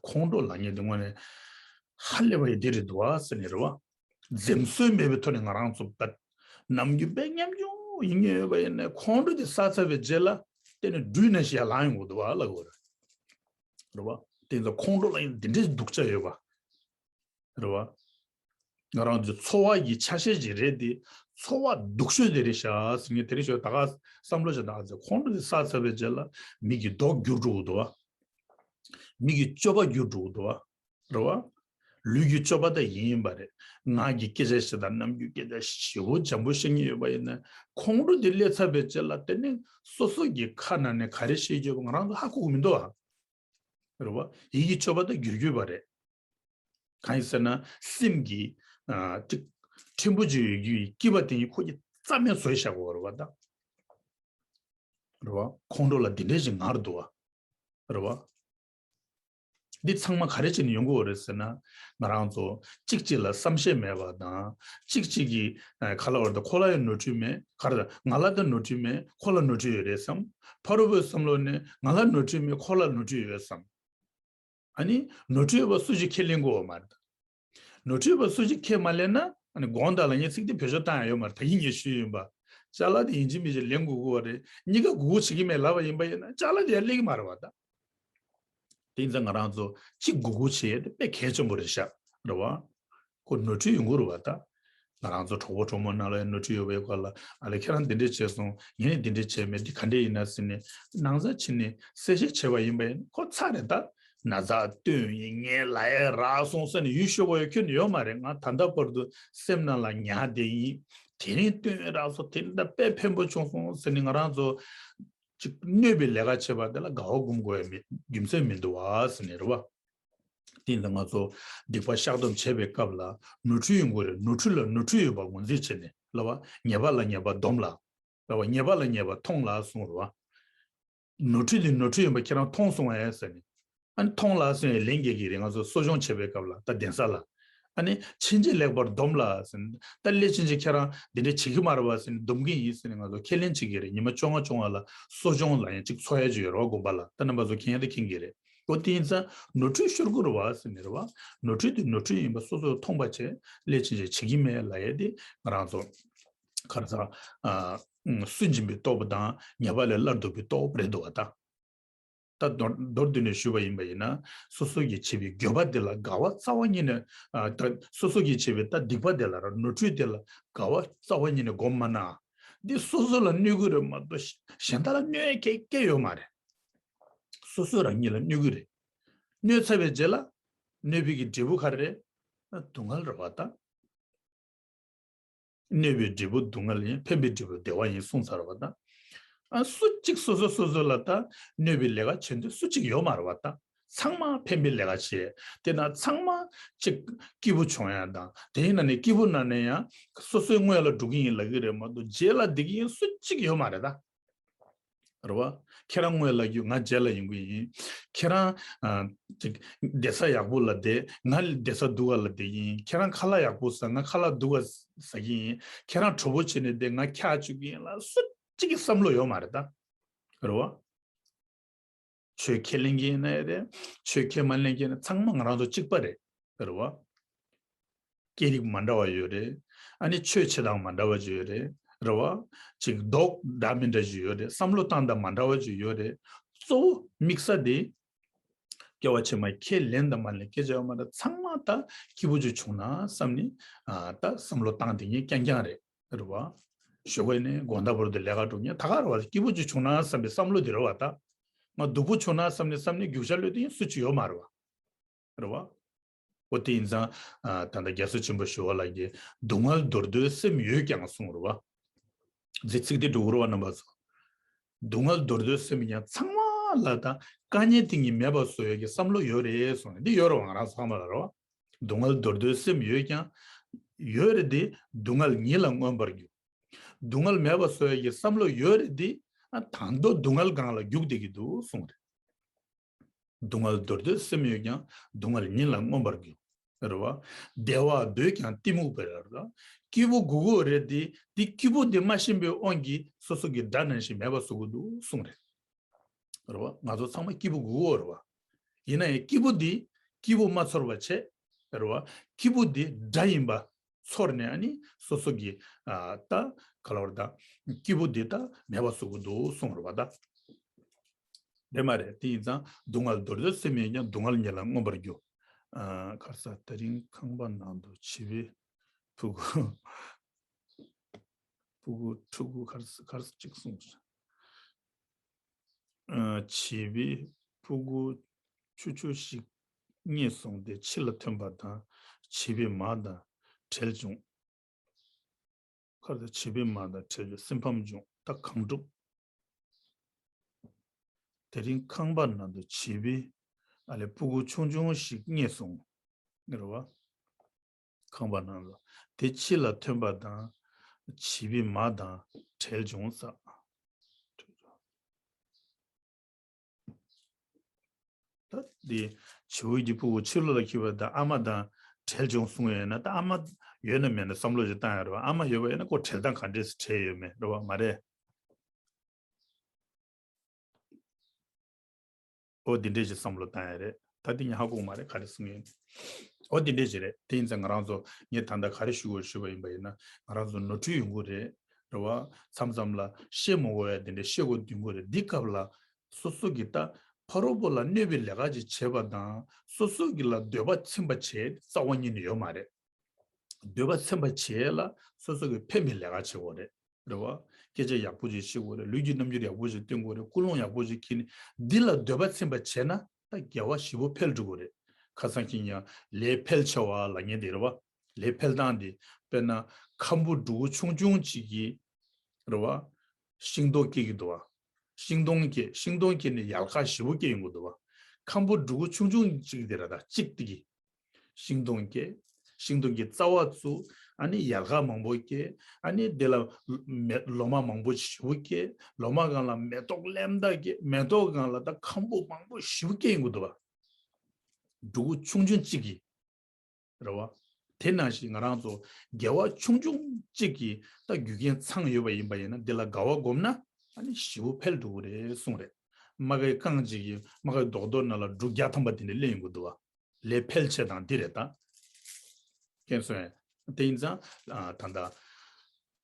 ཁོང་ཁྲོ་ལངས་མཁན་དེ་དངོས་གནས་ཧ་ལས་པ་ཡི་དེ་རེད་འདུག་བ་ཟེར་ནས། རེད་བ། འཛེམ་ཟོན་མེད་པའི་ཐོག་ནས་ང་རང་ཚོ་ད་ནམ་རྒྱུན་དཔེ་ཉམ་ཆུང་ཡིན་མཁན་ཡོད་པ་ཡིན་ནའི་ཁོང་ཁྲོ་དེ་བསགས་ཚར་བའི་རྗེས་ལ་དེ་ནས་སྦྲུལ་ནང་བཞིན་ཡར་ལངས་ཡོང་གི་འདུག་བ་ལབ་དགོས་རེད། རེད་བ། དེ་ཡིན་ཙང་ཁོང་ཁྲོ་ལ་ཡང་འདི་འདྲའི་སྡུག་ཅག་ཡོད་པ། རེད་བ། ང་རང་ཚོའི་འཚོ་བ་ཡི་ཆ་ཤས་ཅིག་རེད་དེ། འཚོ་བ་སྡུག་ཤོས་དེ་རེད་ཤག་ཟེར་ངས་དེ་རིང་ཞོགས་ད་ག་བསམ་བློ་ཞིག་བཏང་ཚེ། ཁོང་ཁྲོ་དེ་བསགས་ཚར་བའི་རྗེས་ལ་མི་གི་མདོག་འགྱུར་འགྲོ་གི་འདུག་བ། མི་གི་སྤྱོད་པ་འགྱུར་འགྲོ་གི་འདུག་བ། རེད་བ། ལུས་ཀྱི་སྤྱོད་པ་ད་ཡིན་ཡིན་པ་རེད། ངག་གི་སྐད་ཆ་ཞིག་དང་ནམ་རྒྱུན་སྐད་ཆ་ཞེ་པོ་འཇམ་པོ་བཤད་མཁན་ཡོད་པ་ཡིན་ན། ཁོང་ཁྲོ་དེ་སླེབས་ཚར་བའི་རྗེས་ལ་དེ་ནི་སོ་སོ་གི་ཁ་ནང་ནས་ག་རེ་བཤད་རྒྱུ་ཡོད་པ་ང་རང་ཚོ་ཧ་གོ་གི་མི་འདུག་བ། རེད་བ། ཡིད་ཀྱི་སྤྱོད་པ་ད་འགྱུར་གྱི་ཡོད་པ་རེད། གང་ཡིན་ཟེར་ན་སེམས་ཀྱི། ཨ། ཅིག་ཕྲན་བུ་ཅིག་ཡོད་རྒྱུ་ཡི་སྐྱེས་པ་དེ་ཡིས་ཁོ་གིས་རྩ་མེད་བཟོས་བཞག་གི་ཡོད་རེད་བ་ད། རེད་བ། ཁོང་ཁྲོ་ལ་འདི་འདྲས་ཞིག་ངར་འདུག་བ། རེད་བ། འདི་ཚང་མ་ག་རེ་བྱས་ནས་ཡོང་གི་ཡོད་རེད་ཟེར་ན། ང་རང་ཚོ་གཅིག་གཅིག་ལ་བསམ་ཤེས་མེད་པ་དང་། གཅིག་གཅིག་གིས། ཨ། ག་ལབ་དགོས་རེད། ཁོ་ལ་ཡང་ནོར་འཁྲུལ་མེད། ག་རེ་ད། ང་ལ་ད་ནོར་འཁྲུལ་མེད། ཁོ་ལ་ནོར་འཁྲུལ་ཡོད་རེད་བསམ། ཕ་རོལ་པོའི་བསམ་བློ་ནི་ང་ལ་ནོར་འཁྲུལ་མེད། ཁོ་ལ་ནོར་འཁྲུལ་ཡོད་བསམ། ཨ་ནི་ནོར་འཁྲུལ་ཡོད་པ་སུ་ཞིག་ཁས་ལེན་དགོས་པ་མ་རེད། ནོར་འཁྲུལ་ཡོད་པ་སུ་ཞིག་ཁས་མ་ལེན་ན། ཨ་ནི་དགོངས་དག་ལ་ངས་ཚིག་དེ་བེད་སྤྱོད་བཏང་ཡ་ཡོད་མ་རེད། ད་གིན་ངས་ཞུས་ཡིན་པ། ཅ་ལག་དེ་ཡིན་གཅིག་མིན་གཅིག་ལེན་དགོས་ཀྱི་ཡོད་རེད། གཉིས་ཀ་དགོས་མཁོ་བྱེད་ཀྱི་མེད་ལབ་པ་ཡིན་པ་ཡིན་ན་ཅ་ལག་དེ་ཡར་སླེབས་ཀྱི་མ་རེད་བ་ད། དེ་ཡིན་ཙང་ང་རང་ཚོ་གཅིག་དགོས་མཁོ་བྱེད་ཡ་དེ་དཔེ་གལ་ཆེན་པོ་རེད་ཤག་རེད་བ། ཁོ་ནོར་འཁྲུལ་ཡོང་གི་རེད་བ་ད། ང་རང་ཚོ་གྲོགས་པོ་གྲོགས་མོ་ནང་ལ་ཡང་ནོར་འཁྲུལ་ཡོད་པའི་སྐོར་ལ། ཨ་ལས་ཁྱེད་རང་འདི་འདྲས་བྱས་སོང་། ངས་ནི་འདི་འདྲས་བྱས་མེད། འདི་ག་འདྲས་ཡིན་ན་ཟེར་ནས་ནང་ཚ་བྱས་ནས་གསལ་བཤད་བྱས་པ་ཡིན་པ་ཡིན་ཁོ་ཚ་རེད་ད། ན་ཚ་བཏོན་ཡིན། ངས་ལབ་ཡ་རག་སོང་ཟེར་ནས་ཡུལ་ཤོར་བ་ཡོད་ཁྱོན་ནས་ཡོད་མ་རེད། ང་ད་ལྟ་བར་དུ་སེམས་ནང་ལ་ཉར་བསྡད་ཡིན། དེ་རིང་བཏོན་ཡ་རག་སོང་། དེ་འདྲ་དཔེ་ཕན་པོ་བྱུང་སོང་ཟེར་ནས་ང་རང་ཚོ་ཅིག་གནོད་པའི་ལས་ཀ་བྱེད་པ་དེ་ལ་དགའ་བ་སྒོམ་དགོས་ཡ་མེད། རྒྱུ་མཚན་མི་འདུག་བ་ཟེར་ནས་རེད་བ། དེ་ཡིན་ཙང་ང་ཚོ་སྡིག་པ་བཤགས་སྡོམ་བྱེད་པའི་སྐབས་ལ་ནོར་འཁྲུལ་ཡོང་གི་རེད། ནོར་འཁྲུལ་ལ་ནོར་འཁྲུལ་ཡོད་པ་ངོས་འཛིན་བྱས་ནས་ལབ་པ། ཉེས་པ་ལ་ཉེས་པ་སྡོམ་ལ། ལབ་པ། ཉེས་པ་ལ་ཉེས་པ་མཐོང་ལ་གསུངས་རེད་བ། ནོར་འཁྲུལ་དེ་ནོར་འཁྲུལ་ཡིན་པ་ཁྱེད་རང་མཐོང་སོང་ངས་ཟེར་ནས། ཨ་ནི་མཐོང་ལ་ཟེར་ནས་ལན་རྒྱག་གི་རེད། ང་ཚོ་གསོ་སྦྱོང་བྱེད་པའི་སྐབས་ལ་ད་གདན་ས་ལ། ཨ་ནི་ཕྱིན་ཆད་ལེགས་པར་སྡོམ་ལ་ཟེར་ནས། ད་སླད་ཕྱིན་ཆད་ཁྱེད་རང་འདི་འདྲ་བྱེད་ཀྱི་མ་རེད་བ་ཟེར་ནས་སྡོམ་གྱི་ཡིན་ཟེར་ནས་ང་ཚོ་ཁས་ལེན་བྱེད་ཀྱི་རེད། ཉི་མ་བཅོ་ལྔ་བཅོ་ལྔ་ལ་གསོ་སྦྱོང་ལ་ཡང་ཅིག་འཚོགས་ཡ་ཅིག་ཡོད་རེད་བ། དགོན་པ་ལ་ད་རྣམ་པ་ཚོ་མཁྱེན་ཡ་ད་མཁྱེན་གྱི་རེད། འོ་དེ་ཡིན་ཙང་ནོར་འཁྲུལ་ཤོར་གི་རེད་བ་ཟེར་ནས་རེད་བ། ནོར་འཁྲུལ་དེ་ནོར་འཁྲུལ་ཡིན་པ་སོ་སོས་མཐོང་པ་བྱས། སླད་ཕྱིན་ཆད་བྱེད་ཀྱི་མེད་ལབ་ཡས་དེ་ང་རང་ཚོ་ག་རེ་ཟ། ཨ། སུན་འབྱིན་པའི་སྟོབས་དང་ཉེས་པ་ལས་སླར་ལྡོག་པའི་སྟོབས་རེད་འདུག་བ་ད། ད་མདོར་མདོར་བསྡུས་ནས་ཞུས་པ་ཡིན་པ་ཡིན་ན། སོ་སོ་གིས་བྱས་པའི་འགྱོད་པ་དེ་ལ་དགའ་བ་རྩ་བ་ཉིད་ནས། ཨ། ད་སོ་སོ་གིས་བྱས་པའི་ད་སྡིག་པ་དེ་ལ་ར་ནོར་འཁྲུལ་དེ་ལ་དགའ་བ་རྩ་བ་ཉིད་ནས་སྒོམ་མ་གནང་། འདི་སོ་སོ་ལ་གནོད་ཀྱི་རེད་མ་གཏོགས་གཞན་དག་ལ་གནོད་ཡ་གང་ཡང་ཡོད་མ་རེད། སོ་སོ་རང་ཉིད་ལ་གནོད་ཀྱི་རེད། གནོད་ཚར་བའི་རྗེས་ལ་ གནོད་པའི་གི་འབྲས་བུ་ག་རེ་རེད། སྡུག་བསྔལ་རེད་བ་ད། གནོད་པའི་འབྲས་བུ་སྡུག་བསྔལ་ཡིན། ཕན་པའི་འབྲས་བུ་བདེ་བ་ཡིན་གསུངས་ཚར་བ་དང་། ཨ་སུ་གཅིག་སོ་སོ་སོ་སོ་ལ་ད་གནོད་པའི་ལས་ཀ་བྱེད་འདོད་སུ་གཅིག་ཡོད་མ་རེད་བ་ད། ཚང་མ་ཕན་པའི་ལས་ཀ་བྱེད། དེ་ན་ཚང་མ་གཅིག་སྐྱིད་པོ་བྱུང་ཡ་དང་། དེ་ཡིན་ན་ནི་སྐྱིད་པོ་ན་ནས་ཡང་སོ་སོའི་སྔོན་ལ་འགྲོ་གི་ཡིན་ལབ་ཀྱི་རེད་མ་གཏོགས་རྗེས་ལ་བསྡད་ཀྱི་ཡིན་སུ་གཅིག་ཡོད་མ་རེད་ད། རེད་བ། ཁྱེད་རང་སྔོན་ལ་རྒྱུ་ང་རྗེས་ལ་ཡོང་གི་ཡིན། ཁྱེད་རང་ཨ་ཅིག་བསྡད་ས་ཡག་པོ་ལ་བསྡད། ང་བསྡད་ས་སྡུག་ག་ལ་བསྡད་ཀྱི་ཡིན། ཁྱེད་རང་ཁ་ལག་ཡག་པོ་ཟ། ང་ཁ་ལག་སྡུག་ག་ཟ་གི་ཡིན། ཁྱེད་རང་གྲོགས་པོ་བྱས་ནས་བསྡད། ང་འཁྱག་བཅུག་གི་ཡིན་ལ་སུ་གཅིག་གི་བསམ་བློ་ཡོད་མ་རེད་ད། རེད་བ། ཆོས་ཁས་ལེན་གྱི་ཡིན་ན་ཡང་རེད། ཆོས་ཁས་མ་ལེན་གྱི་ཡིན་ན་ཚང་མ་ང་རང་ཚོ་གཅིག་པ་རེད། རེད་བ། སྐད་རིགས་མ་འདྲ་བ་ཡོད་རེད། ཨ་ནི་ཆོས་བྱེད་སྟངས་མ་འདྲ་བ་ཅིག་ཡོད་རེད། རེད་བ། ཅིག་མདོག་འདྲ་མི་འདྲ་ཅིག་ཡོད་རེད། བསམ་བློ་བཏང་སྟངས་མ་འདྲ་བ་ཅིག་ཡོད་རེད། གཙོ་བོ་དམིགས་ས་དེ། སྐྱེ་བ་ཕྱི་མ་ཁས་ལེན་དང་མ་ལེན་སྐད་ཆ་ཡོད་མ་རེད། ཚང་མ་ད་སྐྱིད་པོ་ཅིག་བྱུང་ན་བསམ་ནས་ཨ་ད་བསམ་བློ་བཏང་བསྡད་མཁན་རྐྱང་རྐྱང་རེད། རེད་བ། ཞོགས་ཀས་ནས་དགོང་དག་བར་དུ་ལས་ཀ་འགྲོ་མཁན་ད་ག་རེད་བ། སྐྱིད་པོ་ཅིག་བྱུང་ན་བསམ་པའི་བསམ་བློ་དེ་རེད་བ་ད། ང་སྡུག་པོ་བྱུང་ན་བསམ་ནས་བསམ་ནས་རྒྱུག་ཤར་གློད་དེ་སུ་གཅིག་ཡོད་མ་རེད་བ། རེད་བ། འོ་དེ་ཡིན་ཙང་། ཨ་ད་ལྟ་རྒྱལ་སྲས་ཆེན་པོ་ཞི་བ་ལྷ་གིས་སྡུག་བསྔལ་འདོར་འདོད་སེམས་ཡོད་ཀྱང་གསུངས་རེད་བ། ཚིག་ཚིག་དེ་འགྲོ་གི་རེད་བ་རྣམ་པ་ཚོ། སྡུག་བསྔལ་འདོར་འདོད་སེམས་ཀྱང་ཚང་མ་ལ་ད་དཀའ་ངལ་དེ་ཉིད་མེད་པར་བཟོ་ཡས་ཀྱི་བསམ་བློ་ཡོད་རེད་གསུངས་ནས་འདི་ཡོད་རེད་བ། ང་རང་ཚོ་ཚང་མ་ལ་རེད་བ། སྡུག་བསྔལ་འདོར་འདོད་སེམས་ཡོད་ཀྱང་། ཡོད་རེད་དེ། སྡུག་བསྔལ་ཉིད་ལ་མངོན་པར་རྒྱུག་སྡུག་བསྔལ་མེད་པར་བཟོ་ཡས་ཀྱི་བསམ་བློ་ཡོད་རེད་དེ། ཨ་ད་དུང་སྡུག་བསྔལ་སྒང་ལ་རྒྱུག་བསྡད་ཀྱི་འདུག་གསུངས་རེད། སྡུག་བསྔལ་འདོར་འདོད་སེམས་ཡོད་ཀྱང་། སྡུག་བསྔལ་ཉིད་ལ་མངོན་པར་རྒྱུག་རེད་བ། བདེ་བ་འདོད་ཀྱང་གཏི་མུག་པས་རེད་བ། སྐྱིད་པོ་དགོས་ཀྱི་ཡོད་རེད་དེ། འདི་སྐྱིད་པོ་འདི་མ་ཤེས་པའི་དབང་གིས་སོ་སོ་གི་དགྲ་ནང་བཞིན་མེད་པ་བཟོ་གི་འདུག་གསུངས་རེད། རེད་བ། ང་ཚོ་ཚང་མ་སྐྱིད་པོ་དགོས་ཀྱི་ཡོད་རེད་བ། ཡིན་ན་ཡང་སྐྱིད་པོ་འདི་སྐྱིད་པོ་མ་ཚོར་བ་བྱས། རེད་བ། སྐྱིད་པོ་འདི་དགྲ་ཡིན་པ་ཚོར་ནས་ཨ་ནི་སོ་སོ་གི་ཨ་ད་ག་ལ་བར་ད་སྐྱིད་པོ་འདི་ད་མེད་པ་བཟོ་གི་འདུག་གསུངས་རེད་བ་ད། རེད་མ་རེད། དེ་ཡིན་ཙང་སྡུག་བསྔལ་འདོར་འདོད་སེམས་ཡོད་ཀྱང་། སྡུག་བསྔལ་ཉིད་ལ་མངོན་པར་རྒྱུག་ཨ་ག་རེ་ཟེར། དེ་རིང་ཁང་པ་ནང་དུ་བྱིས་པའི་ཕྲུ་གུ། ཕྲུ་གུ་ཕྲུ་གུ་ག་རེ་ཟེར་ག་རེ་ཟེར་གཅིག་གསུངས་སོང་། ཨ་བྱིས་པའི་ཕྲུ་གུ་ཆུང་ཆུང་ཞིག་རྙེད་སོང་སྟེ་ཕྱི་ལ་ཐོན་པ་དང་། བྱིས་པའི་མ་དང་བྲལ་བྱུང་། ཁར་དུ་བྱིས་པའི་མ་དང་བྲལ་བའི་སེམས་ཕམ་བྱུང་། ད་གང་སྒྲུབ། དེ་རིང་ཁང་པ་ནང་དུ་བྱིས་པའི་ཨ་ལས་ཕྲུ་གུ་ཆུང་ཆུང་ཞིག་རྙེད་སོང་། རེད་བ། ཁང་པ་ནང་ལ་དེ་ཕྱི་ལ་ཐོན་པ་དང་། བྱིས་པའི་མ་དང་བྲལ་བྱུང་ས། ད་འདི་བྱིའུ་གི་ཕྲུ་གུ་ཕྱི་ལོགས་ལ་འཁྱེར་བ་དང་ཨ་མ་དང་བྲལ་བྱུང་གསུངས་ཡོད་ན། ད་ཨ་མ་ཡོད་ན་མེད་ན་བསམ་བློ་ཞིག་བཏང་ཡ་རེད་བ། ཨ་མ་ཡོད་པ་ཡིན་ན་ཁོ་བྲལ་སྟངས་ག་འདྲས་སེ་བྲལ་ཡོད་མེད་རེད་བ། མ་རེད། ཨོ་འདི་འདྲས་ཞིག་བསམ་བློ་བཏང་ཡ་རེད། ད་འདི་ངས་ཧ་གོ་མ་རེད། ག་རེ་གསུང་ཡིན། ཨོ་འདི་འདྲས་ཞིག་རེད། དེ་ཡིན་ཙང་ང་རང་ཚོ་ངས་ད་ལྟ་ག་རེ་ཞུ་དགོས་ཞུས་པ་ཡིན་པ་ཡིན་ན། ང་རང་ཚོ་ནོར་འཁྲུལ་ཡོང་གི་རེད། རེད་བ། མཚམས་མཚམས་ལ་བཤད་མ་དགོས་ཡ་དེ་འདྲ་བཤད་དགོས་འདུན་གྱི་རེད། འདི་སྐབས་ལ་སོ་སོ་གི་ད་ཕ་རོལ་པོ་ལ་གནོད་པའི་ལས་ཀ་ཅིག་བྱེད་པ་དང་། སོ་སོ་གི་ལ་འདོད་པ་ཚིམ་པ་བྱེད་རྩ་བ་ཉིད་ནས་ཡོད་མ་རེད། འདོད་པ་ཚིམ་པ་བྱེད་ལ་སོ་སོ་གི་ཕན་པའི་ལས་ཀ་བྱེད་དགོས་རེད། རེད་བ། སྐད་ཆ་ཡག་པོ་ཅིག་བཤད་དགོས་རེད། ལུས་ཀྱི་རྣམ་འགྱུར་ཡག་པོ་ཅིག་སྟོན་དགོས་རེད། ཀུན་སློང་ཡག་པོ་ཅིག་འཁྱེར་ནས་འདི་ལ་འདོད་པ་ཚིམ་པ་བྱས་ན་ད་དགེ་བ་ཞེ་པོ་འཕེལ་འགྲོ་གི་རེད། ཁ་སང་ཁྱེད་ཡང་ལས་འཕེལ་ཆེ་བ་ལབ་མཁན་དེ་རེད་བ། ལས་འཕེལ་སྟངས་དེ་དཔེར་ན་ཁམ་བུ་ཕྲུ་གུ་ཆུང་ཆུང་ཅིག་གིས་རེད་བ། ཤིང་སྡོང་སྐྱེ་གི་འདུག་བ། ཤིང་སྡོང་སྐྱེ་ཤིང་སྡོང་སྐྱེས་ནས་ཡལ་ག་ཞེ་པོ་སྐྱེ་ཡོང་གི་འདུག་བ། ཁམ་བུ་ཕྲུ་གུ་ཆུང་ཆུང་ཅིག་དེ་རེད། ད་གཅིག་དེ་གིས། ཤིང་སྡོང་སྐྱེ། ཤིང་སྡོང་གི་རྩ་བ་བཙུགས། ཨ་ནི་ཡལ་ག་མང་པོ་སྐྱེ། ཨ་ནི་དེ་ལ་མེ་ལོ་མ་མང་པོ་ཞེ་པོ་སྐྱེ། ལོ་མ་སྒང་ལ་མེ་ཏོག་ལེབ་མདའ་སྐྱེ། མེ་ཏོག་སྒང་ལ་ད་ཁམ་བུ་མང་པོ་ཞེ་པོ་སྐྱེ་ཡོང་གི་འདུག་བ། ཕྲུ་གུ་ཆུང་ཆུང་གཅིག་གིས། རེད་བ། དེ་ནང་བཞིན་ང་རང་ཚོ་དགེ་བ་ཆུང་ཆུང་གཅིག་གིས་ད་རྒྱུ་རྐྱེན་ཚང་ཡོད་པ་ཡིན་པ་ཡིན་ན། འདི་ལ་དགའ་བ་སྒོམ་ན་ཨ་ནི་ཞེ་པོ་འཕེལ་འགྲོ་གི་རེད་གསུངས་རེད། རྨ་ཁའི་རྐང་གཅིག་གིས་རྨ་ཁའི་རྡོག་རྡོག་ནང་ལ་འབྲུ་བརྒྱ་ཐམ་པ་དེ་འདྲ་སླེབས་ཡོང་གི་འདུག་བ། ལས་འཕེལ་ཆེ་སྟངས་འདི་རེད་ད། མཁྱེན་སོང་ངས། དེ་ཡིན་ཙང་ཨ་ད་ལྟ་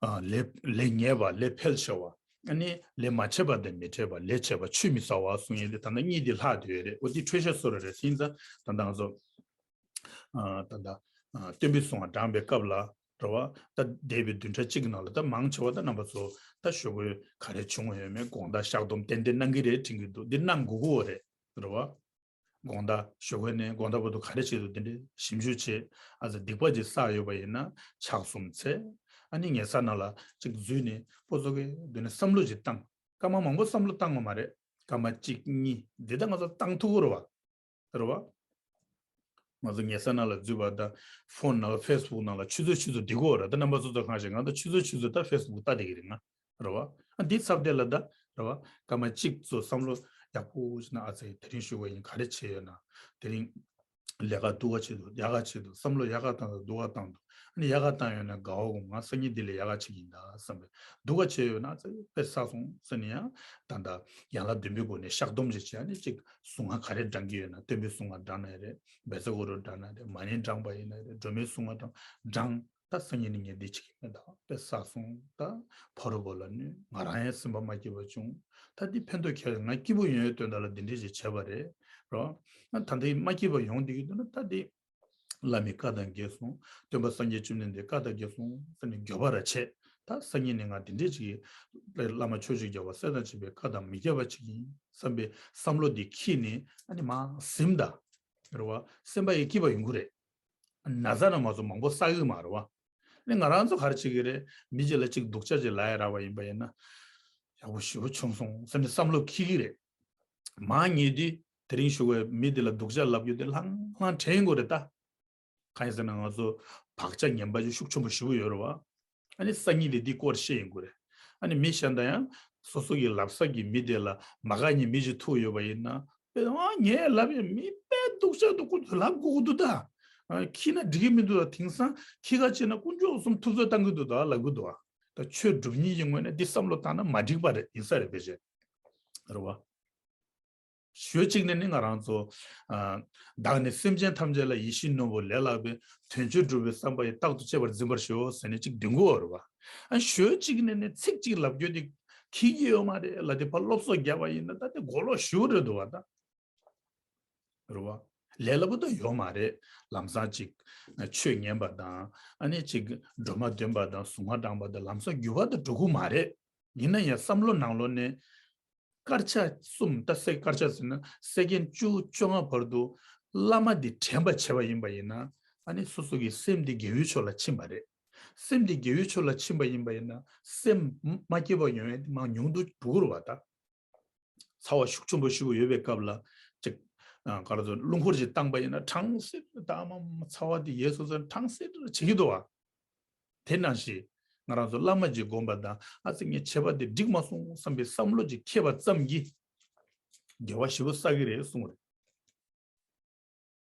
ཨ་ལས་ལས་ཉེས་པ་ལས་འཕེལ་ཆེ་བ། ཨ་ནི་ལས་མ་བྱས་པ་དང་མི་འཕྲད་པ། ལས་བྱས་པ་ཆུད་མི་ཟ་བ་གསུང་ཡས་དེ་ད་ལྟ་གཉིས་དེ་ལྷག་བསྡད་ཡོད་རེད། འོ་དེ་འཕྲོས་བཤད་སོ་རེ་རེད། དེ་ཡིན་ཙང་ད་ལྟ་ང་ཚོ་ཨ་ད་ལྟ་ཨ་སྟོན་པའི་གསུང་བ་དྲངས་པའི་སྐབས་ལ་རེད་བ། ད་འདས་པའི་བདུན་ཕྲག་གཅིག་གི་ནང་ལ་ད་མང་ཆེ་བ་ད་རྣམ་པ་ཚོ་ད་ཞོགས་པའི་ག་རེ་བྱུང་ཡོད་མེད་དགོངས་དག་བཤགས་སྡོམ་ཏན་ཏན་གནང་གི་རེད་དྲན་གྱི་འདུག་འདི་གནང་དགོས་ཀྱི་ཡོད་རེད། རེད་བ། དགོང་དག་ཞོགས་ཀས་ནས་དགོང་དག་བར་དུ་ག་རེ་བྱེད་འདུག་དེ་འདྲའི་ཞིབ་འཇུག་བྱེད། ཨ་ཙི་སྡིག་པ་ཅིག་བསགས་ཡོད་པ་ཡིན་ན་ཕྱག་གསུམ་འཚལ། ཨ་ནི་ཉལ་ས་ནང་ལ་ཅིག་འཛུལ་ནས་སྤོ་ཚོ་གི་མདུན་ནས་བསམ་བློ་ཅིག་བཏང་། སྐར་མ་མང་པོ་བསམ་བློ་བཏང་དགོས་མ་རེད། སྐར་མ་གཅིག་གཉིས་འདི་ལྟར་ང་ཚོ་བཏང་ཐུབ་ཀྱི་རེད་བ། རེད་བ། ང་ཚོ་ཉལ་ས་ནང་ལ་འཛུལ་བ་དང་ཕོན་ནང་ལ་ཕེ་སི་བུག་ནང་ལ་ཆུ་ཚོད་ཆུ་ཚོད་བསྡད་ཀྱི་ཡོད་རེད། ད་རྣམ་པ་ཚོ་ཚོ་གང་ཞིག་ང་ཚོ་ཆུ་ཚོད་ཆུ་ཚོད་ད་ཕེ་སི་བུག་ལྟ་བསྡད་ཀྱི་རེད་ང་། རེད་བ། ཨ་འདི་ཚབ་བསྡད་ལ་ད་རེད་བ། སྐར་མ་གཅིག་ཚོ་བསམ་བློ་ཡག་པོ་ཞིག་ན་ཨ་ཙི་དེ་རིང་ཞུ་བ་ཡིན་ག་རེ་བྱས་ཡོད་ན། དེ་རིང་ལས་ཀ་སྡུག་ག་བྱེད་འདུག་ཡག་ག་བྱེད་འདུག་བསམ་བློ་ཡག་ག་བཏང་འདུག་སྡུག་ག་བཏང་འདུག་ཨ་ནི་ཡག་ག་བཏང་ཡོད་ན་དགའ་བོ་དགོངས། ང་སང་ཉིན་འདི་ལས་ཡག་ག་བྱེད་ཀྱི་ཡིན་ད་བསམ་པས། སྡུག་ག་བྱས་ཡོད་ན་ཨ་ཙི་དཔེ་བསགས་སོང་ཟེར་ནས་ཡང་ད་ལྟ་ཡན་ལག་བདུན་པའི་སྒོ་ནས་བཤགས་སྡོམ་ཅིག་བྱས། ཨ་ནི་ཅིག་གཟུངས་སྔགས་ག་རེ་བགྲང་གི་ཡོད་ན་སྟོན་པའི་གཟུངས་སྔགས་བགྲང་ན་ཡང་རེད། བཛྲ་གུ་རུ་བགྲང་ན་རེད། མ་ཎི་བགྲངས་པ་ཡིན་ན་རེད། སྒྲོལ་མའི་གཟུངས་སྔགས་བགྲངས་བགྲངས། ད་སང་ཉིན་ནི་ངས་འདི་བྱེད་ཀྱི་མེད། ད་དཔེ་བསགས་སོང་། ད་ཕ་རོལ་པོ་ལ་གནོད། ང་རང་ཡང་སེམས་པ་མ་སྐྱིད་པ་བྱུང་། ད་འདི་ཕན་ཐོགས་ཁྱེར་ང་སྐྱིད་པོ་ཡོང་ཡའི་དོན་དག་ལ་འདི་འདྲས་ཞིག་བྱས་པ་རེད་རོ། ད་འདི་མ་སྐྱིད་པ་ཡོང་བསྡད་ཀྱི་འདུག་ན་ད་འདི་བླ་མའི་བཀའ་དང་འགལ་སོང་། སྟོན་པ་སངས་རྒྱས་བཅོམ་ལྡན་འདས་བཀའ་དང་འགལ་སོང་ཟེར་ནས་འགྱོད་པ་ར་བྱས། ད་སང་ཉིན་ནས་ང་འདི་འདྲས་ཞིག་བླ་མ་ཕྱོགས་བཅུའི་རྒྱལ་བ་སྲས་དང་བཅས་པའི་བཀའ་དང་མི་འགལ་བ་བྱེད་ཀྱི་ཡིན་བསམ་པའི་བསམ་བློ་འདི་འཁྱེར་ནས་ཨ་ནི་མར་ཟིན་ད་རེད་བ། སེམས་པ་ཡང་སྐྱིད་པ་ཡོང་གི་རེད། ན་ཚ་ན་མ་ཚོ་མང་པོ་བསགས་ཀྱི་མ་རེད་བ། ནི་ང་རང་ཚོ་ག་རེ་བྱེད་ཀྱི་རེད། མི་གཅིག་ལ་གཅིག་སྡུག་ཅག་ཅིག་ལབ་ཡ་རག་པ་ཡིན་པ་ཡིན་ན། ཡག་པོ་ཞེ་པོ་བྱུང་སོང་ཟེར་ནས་བསམ་བློ་འཁྱེར་གྱི་རེད། མ་ངེས་དུས་དེ་རིང་ཞུ་བའི་མི་དེ་ལ་སྡུག་ཅག་ལབ་རྒྱུ་དེ་ལྷང་ལྷང་དྲན་དགོས་རེད་ད། གང་ཡིན་ཟེར་ན་ང་ཚོ་བག་ཆགས་ངན་པ་ཅིག་ཤུགས་ཆེན་པོ་ཞེ་པོ་ཡོད་རེད་བ། ཨ་ནི་སང་ཉིན་དེ་འདི་སྐོར་བཤད་ཡིན་དགོས་རེད། ཨ་ནི་མི་གཞན་དང་ཡང་སོ་སོ་གི་ལབ་ས་གི་མི་དེ་ལ་མ་དགའ་མཁན་མི་ཞིག་ཐུག་ཡོད་པ་ཡིན་ན། དཔེ་ཨ་ངས་ལབ་ཡ་མི་དཔེ་སྡུག་ཅག་འདུག་ཁོ་ཚོས་ལབ་དགོས་ཀྱི་འདུག་ད། ཨ་ཁྱི་ན་འགྲིག་གི་མི་འདུག་ད། དེང་སང་ཁྱི་ཁ་ཆེ་ན་དཀོན་མཆོག་གསུམ་ཐུབ་ཚོད་བཏང་གི་འདུག་ད་ལབ་གི་འདུག་ཨ་ད་ཆོས་སྒྲུབ་མཁན་གྱི་ངོས་ནས་འདི་བསམ་བློ་བཏང་ན་མ་འགྲིག་པ་རེད། ཡིན་ས་རེད་ཕལ་ཆེར། རེད་བ། ཞོལ་གཅིག་ནས་ནི་ང་རང་ཚོ་ཨ་བདག་ནི་སེམས་ཅན་ཐམས་ཅད་ལ་ཡིད་བཞིན་ནོར་བུ་ལས་ལྷག་པའི་དོན་ཆེན་སྒྲུབ་པའི་བསམ་པ་ཡིས་རྟག་ཏུ་གཅེས་པར་འཛིན་པར་ཤོག་ཟེར་ནས་གཅིག་འདོན་གྱི་ཡོད་རེད་བ། ཨ་ཞོལ་གཅིག་ནས་ནི་ཚིག་གཅིག་ལབ་རྒྱུ་དེ་འཁྱེར་གྱི་ཡོད་མ་རེད་ལབ་དེ་ཕར་སློབ་གསོ་བརྒྱབ་པ་ཡིན་ན་ད་དེ་གོ་ལོག་ཞེ་པོ་རེད་འདུག་བ་ད། རེད་བ། ལས་སླ་པོ་ད་ཡོད་མ་རེད། ལམ་སང་གཅིག་ཆོས་ཉན་པ་དང་ཨ་ནི་གཅིག་སྒྲོལ་མ་འདོན་པ་དང་གཟུངས་སྔགས་བགྲངས་པ་དང་ལམ་སང་འགྱུར་བ་ད་འགྲོ་གི་མ་རེད། ཡིན་ན་ཡང་བསམ་བློ་ནང་ལོགས་ནས་སྐར་ཆ་གསུམ་ད་སེ་སྐར་ཆ་ཟེར་ན་སེ་ཀེན་བཅུ་བཅོ་ལྔ་བར་དུ་བླ་མ་འདི་དྲན་པ་བྱས་པ་ཡིན་པ་ཡིན་ན་ཨ་ནི་སོ་སོ་གི་སེམས་འདི་དགེ་བའི་ཕྱོགས་ལ་ཕྱིན་པ་རེད། སེམས་འདི་དགེ་བའི་ཕྱོགས་ལ་ཕྱིན་པ་ཡིན་པ་ཡིན་ན་སེམས་མ་སྐྱིད་པ་ཡོང་ཡ་འདི་མར་ཉུང་དུ་འགྲོ་གི་རེད་བ་ད། ཚ་བ་ཤུགས་ཆེན་པོ་ཞེ་པོ་ཡོད་པའི་སྐབས་ལ་ཅིག་ཨ་ག་རེ་ཟེར་རླུང་འཁོར་ཞིག་བཏང་པ་ཡིན་ན་གྲང་སེ་རེ་ད་ཨ་མ་མ་ཚ་བ་འདི་ཡལ་སོང་ཟེར་གྲང་སེ་རེ་བྱེད་ཀྱི་འདུག་བ། དེ་ནང་བཞིན་ང་རང་ཚོ་བླ་མ་ཅིག་བསྒོམ་པ་དང་ཨ་ཙི་ངས་བྱས་པ་དེ་འགྲིག་མ་སོང་བསམ་པའི་བསམ་བློ་ཅིག་འཁྱེར་བ་ཙམ་གྱིས་དགེ་བ་ཞེ་པོ་བསགས་ཀྱི་རེད་གསུངས་རེད།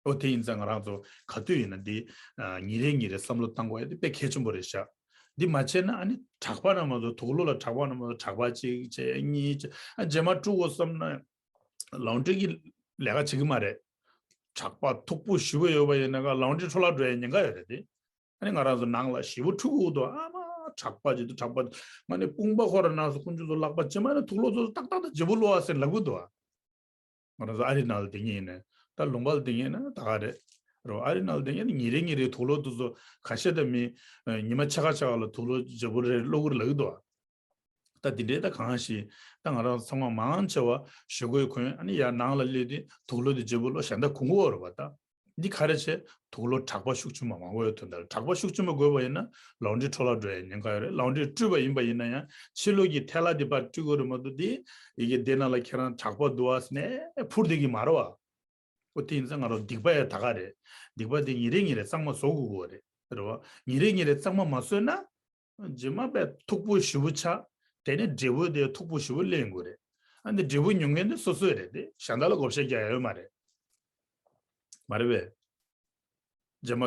ཨོ་དེ་ཡིན་ཙང་ང་རང་ཚོ་ག་དུས་ཡིན་ན་འདི་ཨ་ཉིན་རེ་ཉིན་རེ་བསམ་བློ་བཏང་དགོས་ཡ་དེ་དཔེ་གལ་ཆེན་པོ་རེད་ཤག་འདི་མ་བྱས་ན་ཨ་ནི་གྲགས་པ་ན་མ་གཏོགས་དུག་ལོག་ལ་གྲགས་པ་ན་མ་གཏོགས་གྲགས་པ་གཅིག་བྱས་གཉིས་བྱས་ཨ་རྗེས་མ་དཀྲུག་དགོས་བསམ་ན་ལའོན་ཌི་རི་གི་ལས་ཀ་བྱེད་ཀྱི་མ་རེད། གྲགས་པ་མཐུག་པོ་ཞེ་པོ་ཡོད་པ་ཡིན་ན་ག་ལའོན་ཌི་རི་འཕྲོ་བརླག་འགྲོ་ཡ་ཉེན་ཁ་ཡོད་རེད་དེ། ཨ་ནི་ང་རང་ཚོ་ནང་ལ་ཞེ་པོ་འཁྲུག་གི་འདུག་ཨ་མ་གྲགས་པ་ཅིག་འདུག་གྲགས་པ་ང་ནི་དཔུང་པ་ཁོ་ར་ནང་སོ་ཁོང་ཚོ་ལག་པ་ཇེ་མ་ནི་དུག་ལོག་ཚོ་ཏག་ཏག་ཏག་ཇེ་པོ་ལོག་ཨ་ཟེར་ལབ་གི་འདུག་ང་རང་ཚོ་ཨ་རི་ནང་ལ་བསྡད་མཁན་ཡིན་ན་ད་ལུང་པ་ལ་བསྡད་མཁན་ན་ད་ག་རེད་རོ། ཨ་རི་ནང་ལ་བསྡད་མཁན་ན་ཉིན་རེ་ཉིན་རེ་དུག་ལོག་དུ་ཚོ་ཁ་ཤས་ད་མི་ཉི་མ་ཕྱེད་ཀ་ཕྱེད་ཀ་ལ་དུག་ལོག་ཇེ་པོ་རེ་ལོག་གི་ལབ་གི་འདུག་ད་འདི་འདྲའི་ད་གང་ཞིག་ད་ང་རང་ཚང་མ་མང་ཆེ་བ་ཞོགས་ཀས་གོན་ཨ་ནི་ཡར་ནང་ལ་སླེབས་ཏེ་དུག་ལོག་དེ་ཇེ་པོ་ལོག་གཞན་དག་གོན་གི་ཡོད་རེད་པ་ད། འདི་ག་རེ་བྱས། དུག་ལོག་གྲགས་པ་ཤུགས་ཆེན་པོ་མང་པོ་ཡོད་དོན་དག་གྲགས་པ་ཤུགས་ཆེན་པོ་དགོས་པ་ཡིན་ན་ལའོན་ཌི་རི་འཕྲོ་བརླག་འགྲོ་ཡ་ཉེན་ཁ་ཡོད་རེད། ལའོན་ཌི་རི་བཀྲུས་པ་ཡིན་པ་ཡིན་ན་ཡང་ཕྱི་ལོགས་ཀྱི་ཐལ་བ་དེ་ཕར་བཀྲུས་དགོས་རེད་མ་གཏོགས་དེ་ཡི་གེ་དེ་ནང་ལ་ཁྱེད་རང་གྲགས་པ་འདུག་ཨ་ཟེར་ནས་འཕུར་བསྡད་ཀྱི་མ་རེད་བ། ཨོ་དེ་ཡིན་ཙང་ང་རང་སྡིག་པ་ཡ་ད་ག་རེད། སྡིག་པ་དེ་ཉིན་རེ་ཉིན་རེ་གཙང་མ་བཟོ་དགོས་ཀྱི་རེད་རེད་བ། ཉིན་རེ་ཉིན་རེ་གཙང་མ་མ་བཟོས་ན། རྗེས་མ་དཔེ་མཐུག་པོ་ཞེ་པོ་ཆགས། དེ་ནས་འབྲས་བུ་དེ་མཐུག་པོ་ཞེ་པོ་ལེན་དགོས་རེད། ཨ་ནི་འབྲས་བུ་མྱོང་མཁན་དེ་སོ་སོའི་རེད་དེ་གཞན་དག་ལ་བགོ་བཤའ་རྒྱག་ཡ་ཡོད་མ་རེད། མ་རེད་པས། རྗེས་མ་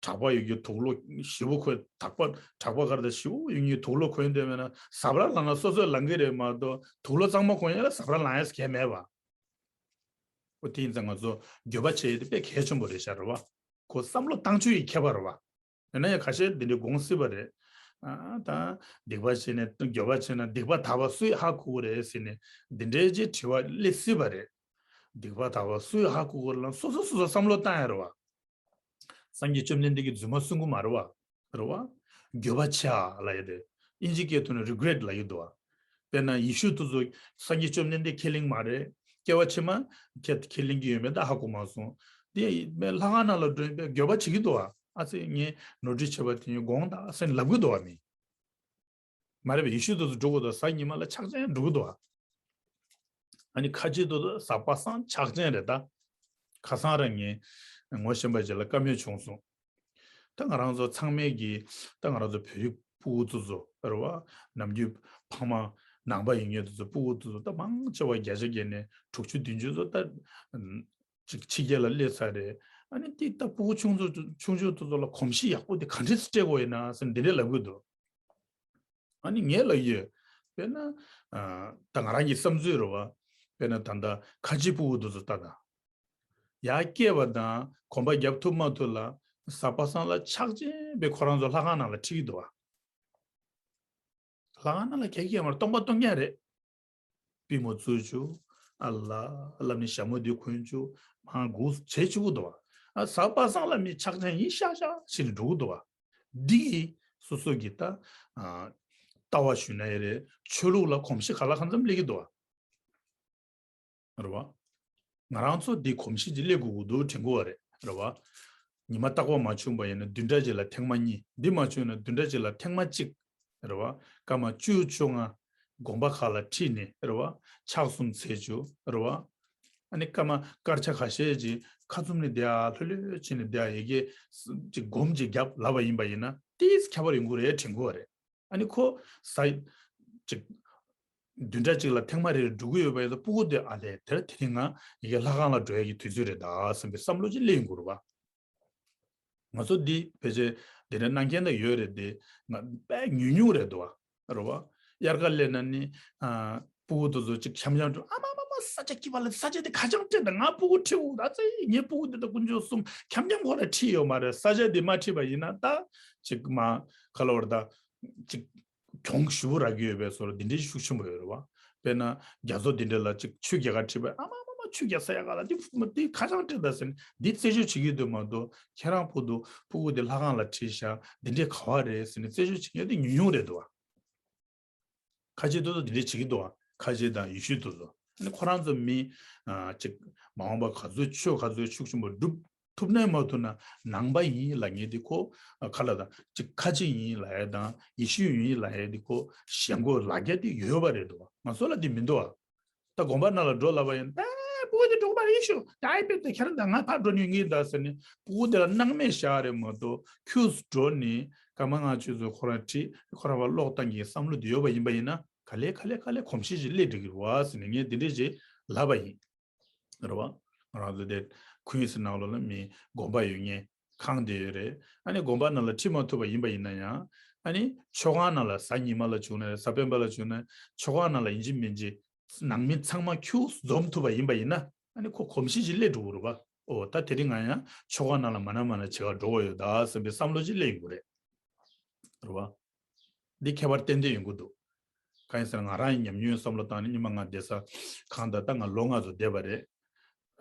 གྲགས་པ་ཡོད་རྒྱུ་དུག་ལོག་ཞེ་པོ་གོན་གྲགས་པ་གྲགས་པ་ག་རེ་ད་ཞེ་པོ་ཡོད་མཁན་དུག་ལོག་གོན་འདོད་མེད་ན་ཟ་འཕྲུག་ལངས་ན་སོ་སོས་ལངས་གི་རེད་མ་གཏོགས་དུག་ལོག་གཙང་མ་གོན་ཡ་ལ་ཟ་འཕྲུག་ལངས་ཡ་གལ་མེད་པ། ཨོ་དེ་ཡིན་ཙང་ང་ཚོ་འགྱོད་པ་བྱེད་ཡ་དེ་དཔེ་གལ་ཆེན་པོ་རེད་ཤག་རེད་བ། ཁོ་བསམ་བློ་བཏང་ཆོག་ཡི་ཁྱད་པར་རེད་བ། ཡིན་ན་ཡང་ཁ་ཤས་འདི་འདྲའི་དགོངས་སྲིད་པ་རེད། ཨ་ད་སྡིག་པ་བྱས་ནས་འགྱོད་པ་བྱས་ན་སྡིག་པ་དག་པ་སུས་ཧ་གོ་གི་རེད་ཟེར་ནས་འདི་འདྲའི་ཅིག་དྲི་བ་སླེབས་སྲིད་པ་རེད། སྡིག་པ་དག་པ་སུས་ཧ་གོ་གི་རེད་ལ་སོ་སོ་སོ་སོ་བསམ་བློ་བཏང་ཡ་རེད་བ། སངས་རྒྱས་བཅོམ་ལྡན་འདས་ཀྱིས་རྫུན་མ་གསུང་གི་མ་རེད་བ། རེད་བ། འགྱོད་པ་བྱེད་ཨ་ལབ་ཡ་རེད། ཨིན་ཇི་སྐད་ཐོག་ནས་རི་གི་རེཊ་ལབ་ཡ་འདུག་བ། དཔེར་ན་ཡེ་ཤུ་དེ་ཚོ་སངས་རྒྱས་བཅོམ་ལྡན་འདས་ཁས་ལེན་མ་རེད། སྐྱེ་བ་ཕྱི་མ་ཁྱེད་ཁས་ལེན་གྱི་ཡོད་མེད་ད་ཧ་གོ་མ་སོང་། དེ་མེད་ལྷ་ཁང་ནང་ལ་འགྲོ་ཡིན་པས་འགྱོད་པ་བྱེད་ཀྱི་འདུག་ཨ། ཨ་ཙི་ངས་ནོར་འཁྲུལ་བྱས་པ་དེ་ཡིན་དགོངས་དག་ཟེར་ལབ་ཀྱི་འདུག་ཨ། མི་མ་རེད་པས། ཡེ་ཤུ་དེ་ཚོ་འགྲོ་གི་འདུག་གཟའ་ཉི་མ་ལ་ཕྱག་ཆེན་འགྲོ་གི་འདུག་ཨ། ཨ་ནི་ཁ་ཆེ་དེ་ཚོ་གཟའ་པ་སངས་ཕྱག་ཆེན་རེད་ད། ཁ་སང་རང་ངས་ངོ་ཤེས་པ་ཅིག་ལ་བཀའ་མོལ་བྱུང་སོང་། ད་ང་རང་ཚོ་ཚང་མས་ཀྱི་ད་ང་རང་ཚོ་བོད་རིགས་སྤུ་གུ་ཚོ་ཚོ་རེད་བ། ནམ་རྒྱུན་ཕ་མ་ནང་པ་ཡིན་མཁན་དེ་ཚོ་སྤུ་གུ་ཚོ་ཚོ་ད་མང་ཆེ་བ་བརྒྱ་ཆ་བརྒྱ་ནས་དྲུག་ཅུ་བདུན་ཅུ་ཚོ་ད་ཅིག་ཕྱི་རྒྱལ་ལ་སླེབས་ཚར་རེད། ཨ་ནི་དེ་ད་སྤུ་གུ་ཆུང་ཚོ་ཆུང་ཆུང་དེ་ཚོ་ལ་གོམས་གཤིས་ཡག་པོ་དེ་ག་འདྲས་སྤྲད་དགོས་ཡིན་ན་ཟེར་འདི་འདྲས་ལབ་གི་འདུག་ཨ་ནི་ངས་ལབ་ཡོད། དཔེར་ན། ཨ། ད་ང་རང་གི་བསམ་ཚུལ་རེད་བ། དཔེར་ན་ད་ལྟ་ཁ་ཆེ་སྤུ་གུ་དེ་ཚོ་ལྟ་དང་། ཡར་སྐྱེས་པ་དང་གོམ་པ་རྒྱབ་ཐུབ་མ་ཐུབ་ལ་གཟའ་པ་སངས་ལ་ཕྱག་ཆེན་པོས་ཁོ་རང་ཚོ་ལྷ་ཁང་ནང་ལ་ཁྲིད་ཀྱི་འདུག་བ། ལྷ་ཁང་ནང་ལ་ག་གེ་མར་སྟོང་པ་སྟོང་རྐྱང་རེད། པུས་མོ་བཙུགས་བཅུག་ཨ་ལ་ལབ་ནས་ཞྭ་མོ་དེ་གོན་བཅུག་མར་སྒུག་བྱེད་བཅུག་གི་འདུག་བ། ཨ་གཟའ་པ་སངས་ལ་མི་ཕྱག་ཆེན་ཡིན་ཤག་ཤག་བྱས་ནས་འགྲོ་གི་འདུག་བ། འདི་གིས་སོ་སོ་གི་ད་ཨ་ལྟ་བ་ཞུས་ན་ཡང་རེད། ཆོས་ལུགས་ལ་གོམས་གཤིས་ག་ལ་གང་འཚམ་སླེབས་ཀྱི་འདུག་བ། རེད་བ། ང་རང་ཚོ་འདི་གོམས་གཤིས་ཅིག་སླེབས་དགོས་ཀྱི་འདུག་དྲན་གྱི་ཡོད་རེད། རེད་བ། ཉི་མ་རྟག་པར་མ་བྱུང་པ་ཡིན་ན་བདུན་ཕྲག་གཅིག་ལ་ཐེངས་མ་གཉིས། འདི་མ་བྱུང་ན་བདུན་ཕྲག་གཅིག་ལ་ཐེངས་མ་གཅིག་རེད་བ། སྐར་མ་བཅུ་བཅོ་ལྔ་དགོན་པ་ཁག་ལ་ཁྲིད་ནས་རེད་བ། ཕྱག་གསུམ་འཚལ་བཅུག་རེད་བ། ཨ་ནི་སྐར་མ་སྐར་ཆ་ཁ་ཤས་ཅིག་ཁ་བཙུམ་ནས་བསྡད་ཨ། ལྷོད་ལྷོད་བྱས་ནས་བསྡད་ཨ། ཡ་གི་ཅིག་སྒོམ་ཅིག་རྒྱབ་ལབ་པ་ཡིན་པ་ཡིན་ན་ཏིས་ཁྱད་པར་ཡོང་གི་རེད་དྲན་གྱི་ཡོད་རེད། ཨ་ནི་ཁོ་ཟ་ཅིག་བདུན་ཕྲག་གཅིག་ལ་ཐེངས་མ་རེ་རེ་འགྲོ་གི་ཡོད་པ་ཡིན་ན་སྤུ་གུ་དེ་ཨ་ལས་དེར་དེ་རིང་ང་ཡ་གི་ལྷ་ཁང་ལ་འགྲོ་ཡ་གི་དུས་ཚོད་རེད་ད་བསམ་པའི་བསམ་བློ་ཅིག་སླེབས་ཡོང་གི་རེད་བ། ང་ཚོ་འདི་ཕལ་ཆེར་དེ་འདྲ་གནང་མཁན་ད་ཡོད་རེད་དེ། ང་དཔེ་ཉུང་ཉུང་རེད་འདུག་བ། རེད་བ། དབྱར་ཁ་སླེབས་ན་ནི་ཨ་སྤུ་གུ་དེ་ཚོ་ཅིག་འཁྱམ་འཁྱམ་འགྲོ། ཨ་མ་མ་མ་ས་ཆ་སྐྱིད་པ་ལ་ས་ཆ་དེ་ཁ་བྱང་སྤྲད་ད། ང་སྤུ་གུ་ཁྲིད་འོ་ད་ཙི་ངའི་སྤུ་གུ་དེ་ད་དཀོན་མཆོག་གསུམ་འཁྱམ་འཁྱམ་ཁོ་ར་ཁྲིད་ཡོད་མ་རེད། ས་ཆ་དེ་མ་ཁྲིད་པ་ཡིན་ན་ད་ཅིག་མ་ག་ལ་བར་ད་ཅིག་གྱོང་ཞུ་རག་གི་ཡོད་པའི་བཟོ་འདྲ་འདི་འདྲའི་ཤུགས་ཆེན་པོ་ཡོད་རེད་བ། དཔེར་ན་རྒྱ་མཚོ་འདི་འདྲ་ལ་ཅིག་ཆུ་རྒྱག་ག་ཁྲིད་པ་ཨ་མ་མ་མ་ཆུ་རྒྱག་ས་ཡག་ག་ལ་འདི་འདི་ཁ་བྱང་སྤྲད་ད་ཟེར་ནས་འདི་རྩད་གཅོད་བྱེད་ཀྱི་འདུག་མ་གཏོགས་ཁྱེད་རང་བུ་དུ་སྤུ་གུ་འདི་ལྷ་ཁང་ལ་ཁྲིད་ཤག་འདི་འདྲའི་ག་བ་རེད་ཟེར་ནས་རྩད་གཅོད་བྱེད་མཁན་འདི་ཉུང་ཉུང་རེད་འདུག་བ། ཁ་ཆེ་ཏོག་ཏོག་འདི་འདྲས་བྱེད་ཀྱི་འདུག་ཨ། ཁ་ཆེ་དང་ཡེ་ཤུ་ཏོག་ཏོག་ཨ་ནི་ཁོ་རང་ཚོ་མི་ཨ་ཅིག་མ་འོངས་པ་ག་ཚོད་ཆོས་ག་ཚོད་ཤུགས་ཆེན་པོ་སྒྲུབ་ཐུབ་ནའི་མ་ཐུབ་ན་ནང་པ་ཡིན་ལབ་མཁན་འདི་ཁོ་ཨ་ཁ་ལ་དང་ཅིག་ཁ་ཆེ་ཡིན་ལབ་ཡ་དང་ཡེ་ཤུ་ཡིན་ལབ་ཡ་འདི་ཁོ་ཞེན་ཁོག་ལ་རྒྱ་འདི་ཡོད་པ་རེད་འདུག་ཨ། ང་ཚོ་ལ་འདི་མི་འདུག་ཨ། ད་དགོན་པ་ནང་ལ་འགྲོ་ལབ་པ་ཡིན་ད་སྤུ་གུ་དེ་འགྲོ་གི་མ་རེད་ཤོག་ད་ཨའི་པེ་ད་ཁྱེད་རང་ད་ང་ཕར་འགྲོ་ཉན་གི་ཡིན་ད་ཟེར་ནས་སྤུ་གུ་དེ་ལ་སྣང་མེད་བཞག་རེད་མ་གཏོགས་ཁྱུགས་སུ་འགྲོ་ནས་སྐར་མ་ལྔ་བཅུ་ཙམ་ཁོ་རང་ཁྲིད་ཁོ་རང་ཕར་ཀློག་བཏང་གི་བསམ་བློ་དེ་ཡོད་པ་ཡིན་པ་ཡིན་ན་ག་ལེ་ག་ལེ་ག་ལེ་གོམས་གཤིས་ཤིག་སླེབས་འགྲོ་གི་རེད་བ་ཟེར་ནས་ངས་འདི་འདྲས་ཅིག་ལབ་པ་ཡིན། རེད་བ། ང་རང་ཚོ་དེ་ཁུན་སི་ནང་ལོགས་ལ་མི་དགོན་པ་ཡོད་མཁན་ཁང་དེ་ཡོད་རེད། ཨ་ནི་དགོན་པ་ནང་ལ་ཁྲིད་མ་ཐུབ་པ་ཡིན་པ་ཡིན་ན་ཡང་ཨ་ནི་མཆོད་ཁང་ནང་ལ་གཟའ་ཉི་མ་ལ་བྱུང་ན་རེད་གཟའ་སྤེན་པ་ལ་བྱུང་ན་མཆོད་ཁང་ནང་ལ་ཡིན་གཅིག་མིན་གཅིག་ནང་མི་ཚང་མ་ཁྱུག་འཛོམས་ཐུབ་པ་ཡིན་པ་ཡིན་ན་ཨ་ནི་ཁོ་གོམས་གཤིས་ཤིག་སླེབས་འགྲོ་གི་རེད་བ། ཨོ་ད་དེ་རིང་ང་ཡང་མཆོད་ཁང་ནང་ལ་མ་ན་མ་ན་བྱེད་གར་འགྲོ་གི་ཡོད་ད་བསམ་པའི་བསམ་བློ་ཅིག་སླེབས་ཡོང་གི་རེད། རེད་བ། འདི་ཁྱད་པར་ཏན་ཏན་ཡོང་གི་འདུག་གང་ཡིན་ཟེར་ན་ང་རང་ཡི་ཉམས་མྱོང་བསམ་བློ་བཏང་ནས་སྔོན་མ་ང་བསྡད་ས་གང་ལྟར་ད་ང་ལོ་ལྔ་ཙམ་བསྡད་པ་རེད།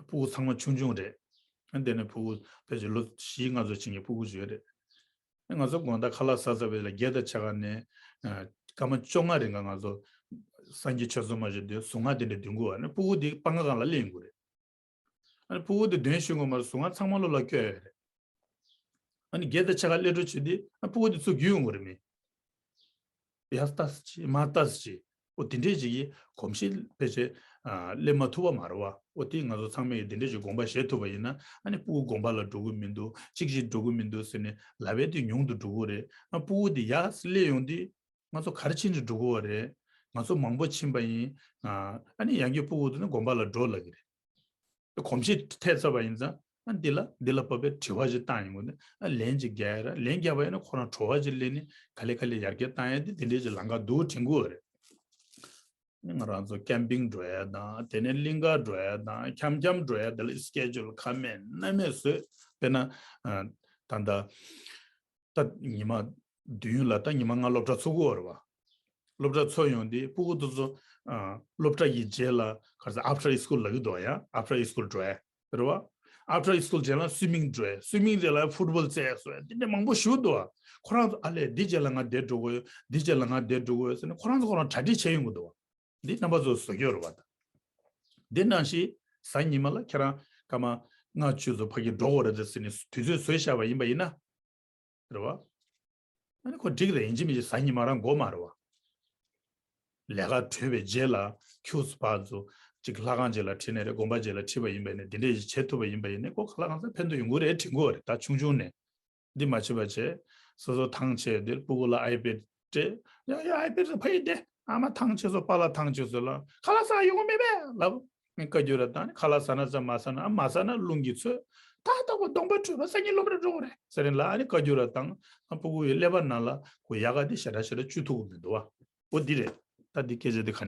སྤུ་གུ་ཚང་མ་ཆུང་ཆུང་རེད། ཨ་འདི་ནས་སྤུ་གུ་ཕལ་ཆེར་ལོ་བཞི་ལྔ་ཙམ་ཕྱིན་མཁན་སྤུ་གུ་ཅིག་ཡོད་རེད། ང་ཚོ་དགོང་དག་ཁ་ལག་ཟ་ཚར་བའི་ལ་བརྒྱད་དང་ཕྱེད་ཀ་ནས་སྐར་མ་བཅོ་ལྔ་རིང་ག་ང་ཚོ་སངས་རྒྱས་ཆོས་ཚོགས་མ་ཞིག་འདོན་ཟུར་ང་དེ་འདྲ་འདོན་དགོས་བ་ནི་སྤུ་གུ་དེ་སྤང་ཁ་སྒང་ལ་སླེབས་ཡོང་གི་རེད། ཨ་ནི་ཕྲུ་གུ་དེ་འདོན་ཤེས་དགོས་མ་རེད། ཟུར་ང་ཚང་མ་སློབ་ལ་བསྐྱོད་ཡོད་རེད། ཨ་ནི་སྒེར་དང་ཕྱེད་ཀ་སླེབས་འགྲོ་བྱེད་དུས་ཨ་ཕྲུ་གུ་དེ་ཚུར་བརྒྱུད་ཡོང་གི་རེད་མི། ཡར་ལྟ་ཙམ་བྱེད་མར་ལྟ་ཙམ་བྱེད། འོ་དེ་འདྲས་ཅིག་གིས་གོམས་གཤིས་ཕལ་ཆེར་ཨ་སླེབས་མ་ཐུབ་པ་མ་རེད་བ། འོ་དེ་ང་ཚོ་ཚང་མས་ཀྱིས་དེ་འདྲས་ཅིག་དགོངས་པ་བཞེས་ཐུབ་པ་ཡིན་ན་ཨ་ནི་ཕྲུ་གུ་དགོན་པ་ལ་འགྲོ་གི་མི་འདུག་གཅིག་ཅིག་འགྲོ་གི་མི་འདུག་ཟེར་ནས་ལབ་ཡས་དེ་ཉུང་དུ་འགྲོ་གི་རེད། ཨ་ཕྲུ་གུ་དེ་ཡར་སླེབས་ཡོང་དུས། ང་ཚོ་ག་རེ་བྱེད་ནས་འགྲོ་དགོས་པ་རེད། ང་ཚོ་མང་པོ་ཕྱིན་པ་ཡིན། ཨ་ནི་ཡང་བསྐྱར་ཕྲུ་གུ་དེ་ནི་དགོན་པ་ལ་འགྲོ་ལབ་ཀྱི་རེད། གོམས་གཤིས་ཐེབས་ཚར་བ་ཡིན་ཙང་ཨ་འདི་ལ་འདི་ལ་བབས་པའི་དྲི་བ་ཞིག་བཏང་ཡོང་གི་འདུག་ཨ་ལན་ཅིག་རྒྱག་ཡ་ར་ལན་རྒྱག་པ་ཡིན་ན་ཁོ་རང་བྲོ་བ་ཅིག་སླེབས་ནས་ག་ལེ་ག་ལེ་ཡར་རྒྱས་བཏང་ཡ་དེ་དེ་འདྲས་ཅིག་ལམ་ཁ་འདུག་དྲན་གྱི་ཡོད་རེད། ང་རང་ཚོ་ཀེམ་པིང་འགྲོ་ཡ་དང་དེ་ནས་གླིང་ག་འགྲོ་ཡ་དང་འཁྱམ་འཁྱམ་འགྲོ་ཡ་དེ་ལ་སི་ཀེ་ཇུལ་ཁ་མེད་སྣ་མེད་བཟོས། དཔེར་ན་ཨ་ད་ལྟ། ད་ཉི་མ་བདུན་ལ་ད་ཉི་མ་ལྔ་སློབ་གྲྭ་ཚུགས་ཀྱི་ཡོད་རེད་བ། སློབ་གྲྭ་ཚུགས་ཡོང་དུས་ཕྲུ་གུ་དེ་ཚོ་ཨ་སློབ་གྲྭ་ཡི་རྗེས་ལ་ག་རེ་ཟེར་after school ལབ་ཀྱི་འདུག་ཡ། after school འགྲོ་ཡ་རེད་བ། after school རྗེས་ལ་སུའི་མིང་འགྲོ་ཡ། སུའི་མིང་རྗེས་ལ་ཕུཊ་བོལ་རྩེད་སོ་ཡ་དེ་འདྲ་མང་པོ་ཞིག་འདུག་བ། ཁོ་རང་ཚོ་ཨ་ལས་འདི་རྗེས་ལ་ང་འདིར་འགྲོ་དགོས་ཡོད། འདི་རྗེས་ལ་ང་འདིར་འགྲོ་དགོས་ཡོད་ཟེར་ནས་ཁོ་རང་ཚོ་ཁོ་རང་གྲ་སྒྲིག་བྱས་ཡོང་གི་འདུག་བ། འདི་རྣམ་པ་ཚོས་བཟོ་རྒྱུ་རེད་བ་ད། འདི་ནང་བཞིན་གཟའ་ཉི་མ་ལ་ཁྱེད་རང་སྐར་མ་ལྔ་བཅུ་ཙམ་ཕ་གི་འགྲོ་དགོས་རེད་ཟེར་ནས་དུས་ཚོད་བཟོས་བཞག་པ་ཡིན་པ་ཡིན་ན། རེད་བ། ཨ་ནི་ཁོ་འགྲིག་རེད། ཡིན་གཅིག་མིན་གཅིག་གཟའ་ཉི་མ་རང་དགོས་མ་རེད་བ། ལས་ཀ་གྲོལ་བའི་རྗེས་ལ་ཁྱུག་ཙམ་ཕར་ཚུར་གཅིག་ལྷ་ཁང་ཅིག་ལ་ཁྲིད་ནས་རེད། དགོན་པ་ཅིག་ལ་ཁྲིད་པ་ཡིན་པ་ཡིན་ནའི་འདི་འདྲས་ཞིག་བྱེད་ཐུབ་པ་ཡིན་པ་ཡིན་ནའི་ཁོ་ག་ལ་གང་འཚམ་ཕན་ཐོགས་ཡོང་གི་རེད། དྲན་གྱི་ཡོད་རེད། ད་ཆུང་ཆུང་ནས། འདི་མ་བྱེད་པ་བྱས། སོ་སོ་ཐང་ཆད་འདིར་སྤུ་གུ་ལ་ཨའི་པེ་ཌི་སྤྲད། ཡ་ཡ་ཨའི་པེ་ཌི་ཕ་ཡི་དེ་ཨ་མ་ཐང་ཆད་སོང་། པཱ་ལགས་ཐང་ཆད་སོང་ལབ། ཁ་ལག་ཟ་ཡོང་མེད་པས་ལབ། ངས་བཀའ་བཀྱོན་ར་བཏང་ནས་ཁ་ལག་ཟ་ན་ཟ། མ་ཟ་ན་ཨ། མ་ཟ་ན་རླུང་གིས་ཚོས། ད་ལྟ་ཁོ་གདོང་པ་འཁྲུད་པ་སང་ཉིན་སློབ་གྲྭ་འགྲོ་དགོས་རེད་ཟེར་ནས་ལབ། ཨ་ནི་བཀའ་བཀྱོན་ར་བཏང་། ཨ་སྤུ་གུ་ཡི་ཀླད་པ་ནང་ལ་ཁོ་ཡལ་ག་དེ་ཞེ་དྲག་ཞེ་དྲག་བཅུག་ཐུབ་ཀྱི་མི་འདུག་བ། འོ་འདི་རེད། ད་འདི་སྐད་ཆ་འདི་ག